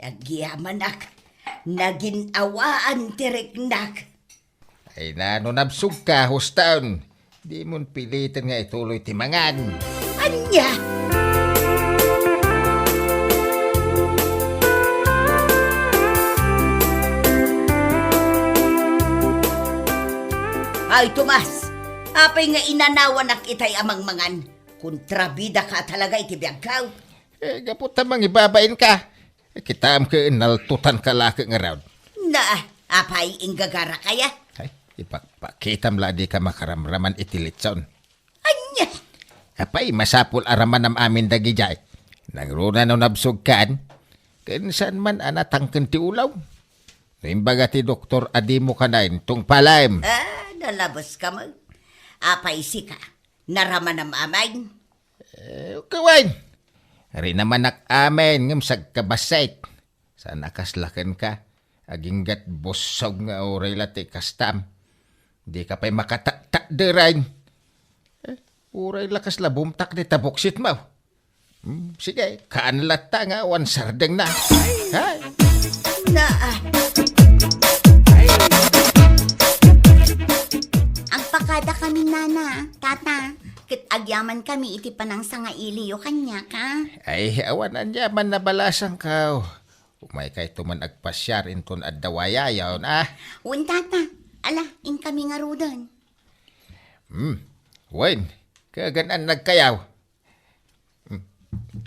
agyamanak, nagin-awaan ti riknak. Ay na, no nabsogka, hustaon, dimon piliten nga ituloy ti mangan. Ania? Ay, Tomas, apay nga inanawanak itay a mangmangan? Kontrabida ka talaga iti biagkaw. Eh, gapu ta mangibabain ka. Eh, kitaem ket naltutan ka la ket ngarud. Na, apay, inggagara kaya? Ay, ipakpakitam la a di ka makaramraman iti litson. Ania? Apay, masapul a ramanam amin dagidiay. Nangruna no nabsogkan, ken saan man a natangken ti ulaw. No imbaga ti doktor a dimo kanayon, tungpalem. Ah, nalabas ka man. Apay sika, naramanam amin? Eh, kawan. Rinamanak amin, ngem sagkabassit. Saan a kasla kenka, aginggat bussog nga uray la ti kastam. Di ka pay makataktakderen. Eh, uray la kasla bumtak ti tabuksit mo. Hmm, sige, kaan latta nga awan sardengna. Hay! Na, ah. Agpakada kami, Nana, Tata, ket agyaman kami iti panangsangailiyo kaniaka. Ay, awan aniaman a balasangko. Umaykayto man agpasiar inton adda wayayon, ah. Wen, Tata. Ala, inkami ngaruden. Hmm. Wen, kagan-an nagkayaw. Hmm.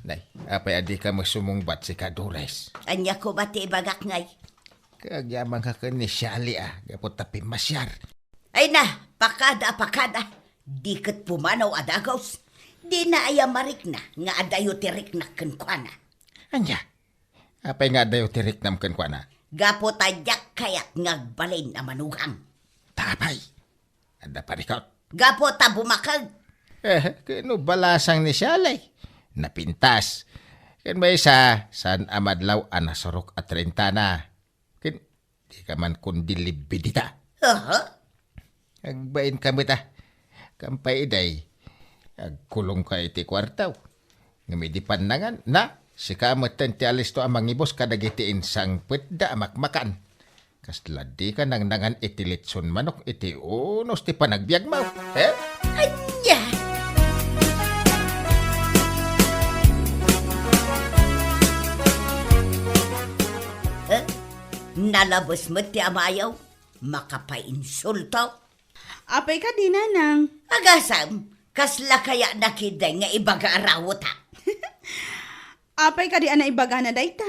Nay, apay a dika met sumungbat, sika Dores? Ania koma ti ibagak ngay? Kagyaman ka ken ni Shali a, gapu ta pimmasiar. Ay na, pakada, pakada. Di ket pumanaw a dagus. Dina aya marikna nga adayo ti riknak kenkuana. Ania? Apay nga adayo ti riknam kenkuana? Gapu ta diak kayat nga agbalin a manugang. Ta apay? Adda parikut? Gapu ta bumakeg. Eh, ken no balasang ni Sally, napintas. Ken maysa, saan a madlaw a nasurok a trentana. Ken di ka man kundi libbi dita. Aha. Agbain ka met a. Kampay iday, agkulong ka iti kuartaw. Ngem idi pannangan, na, sika metten ti alisto a mangibus kadagiti insangpetda a makmakan. Kasla di ka nangnangan iti litson manok iti unos ti panagbiagmo, eh? Ania? Eh? Nalabes met ti amayo, makapainsulto. Apay kadi, nanang? Agasam, kasla kaya na ketdi nga ibaga a rawota? Apay kadi a naibagana dayta?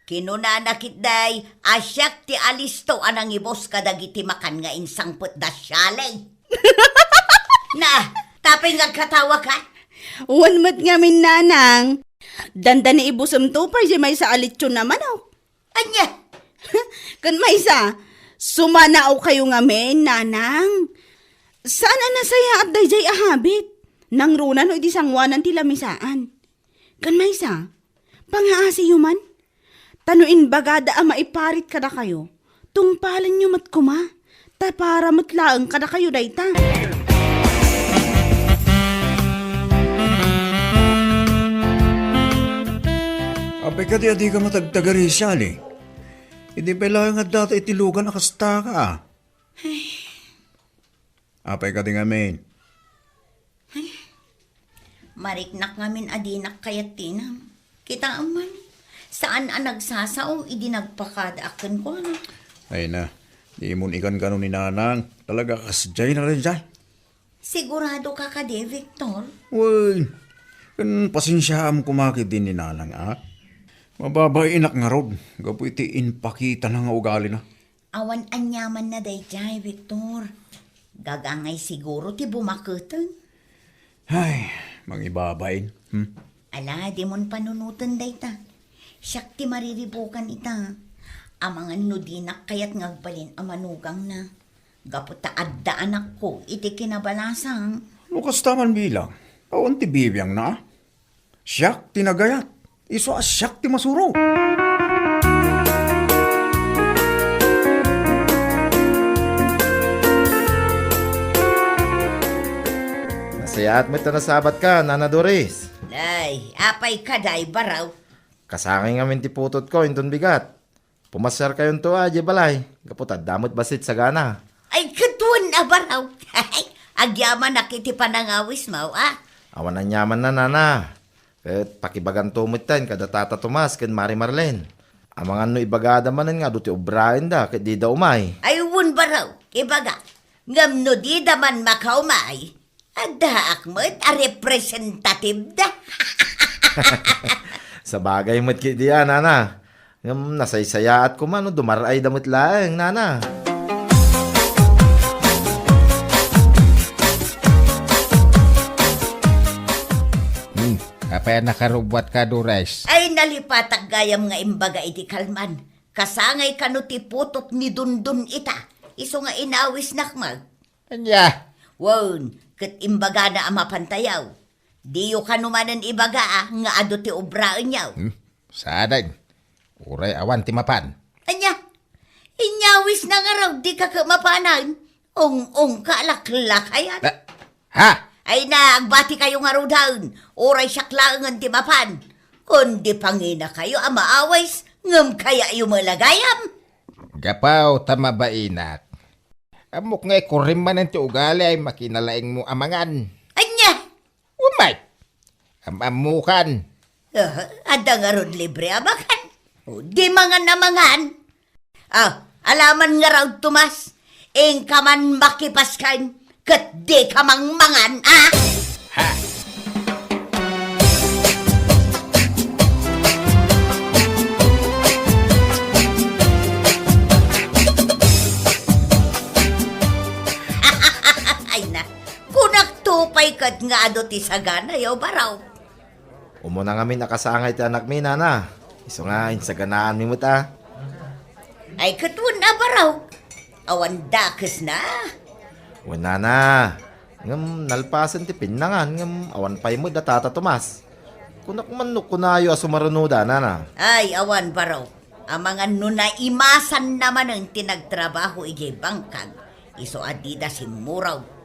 Kinunana ketdi a siak ti alisto a nangibus kadagiti makan nga insangpet da Sally. Na, tapay nga agkatawa ka? Wen met ngamin, nanang. Dandani ibusemto pay diay maysa a litson a manok. Ania? Ken maysa, sumanaokayo ngamin, nanang. Saan a nasayaat daydiay a habit. Nangruna no idi sangoanan ti lamisaan. Ken maysa, pangaasiyo man. Ta no imbagada a maiparit kadakayo, tungpalenyo met koma. Ta para met laeng kadakayo dayta. Apay kadi a dika matagtagari, Sally? Idi pay laeng adda ta iti lugan a kasta ka, a. Ay. Apay kadi ngamin? Ay. Mariknak ngamin a dinak kayat tinam. Kitaem man, saan a nagsasao idi nagpakadaak kenkuana. Ay na, dimon ikankano ni Nanang. Talaga kasdiay na rin siya. Sigurado ka kadi, Victor? Wen, ken pasensiaam koma ketdi ni Nanang, a. Mababainak ngarud, gapu iti impakitana nga ugalina. Awan aniamanna daydiay, Victor. Gagangay siguro ti bumaketen. Ay, mangibabain. Hmm? Ala, dimon panunoten dayta. Siak ti mariribukan ita. Amangan no dinak kayat nga agbalin a manugangna. Gapu ta adda anakko iti kinabalasang. No kasta man bilang, awan ti bibiangna, a. Siak ti nagayat, isu a siak ti masuro. Nasayaat met ta nasabat ka, Nana Doris. Ay, apay ka, Day Baraw? Kasangay ngamin ti putotko inton bigat. Pumasiarkayonto a idiay balay, gapu ta adda met bassit sagana. Ay, ket wen a Baraw. Agyamanak iti panangawismo, a. Awan aniamanna, Nana. Ket pakibaganto metten kada Tata Tomas ken Mari Marlene. Amangan no ibagada manen nga adu ti obraenda ket dida umay. Ay, wen, Baraw, ibaga. Ngem no dida man makaumay, addaak met a representative da. Sabagay met ketdi a, Nana. Ngem nasaysayaat koma no dumar-ayda met laeng, Nana. Hmm, apay a nakarubbuat ka, Dores? Ay, nalipatak gayam nga imbaga iti kalman. Kasangay kano ti putot ni Dundun ita. Isu nga inawisnak met. Ania? Wen, ket imbagana a mapantayaw. Diyo kano manen ibaga a nga adu ti obraenyo. Hmm? Saanen? Uray awan ti mapan. Ania? Inyawisna ngarud, dika ket mapanan. Ong-ong ka a laklakayan. Na, ha? Ay na, agbatikayo ngaruden. Uray siak laengen ti mapan. Kundi panginakayo a maawis, ngem kayayo met la gayam. Gapu ta mabainak. Ammok nga ikurim manen ti ugali ay makinalaingmo a mangan. Ania? Umay! Am-ammokan. Ah, adda ngarud libre a makan. O, di mangan a mangan. Ah, alaman ngarud, Tomas. Inka man makipaskan, ket dika mangmangan, a? Ha? Ay na, kunakto pay ket nga adu ti saganayo, Baraw. Umuna ngamin a kasangay ti anakmi, nana. Isu nga insaganaanmi met a. Ay, ket wen a, Baraw. Awan dakesna. Wen, nana. Ngem nalpasen ti pinnangan, ngem awan pay met a Tata Tomas. Kunak man no kunayo a sumarunoda, nana. Ay, awan, Baraw. Amangan no naimasanna manen ti nagtrabaho idiay bangkag, isu a dida simmurog.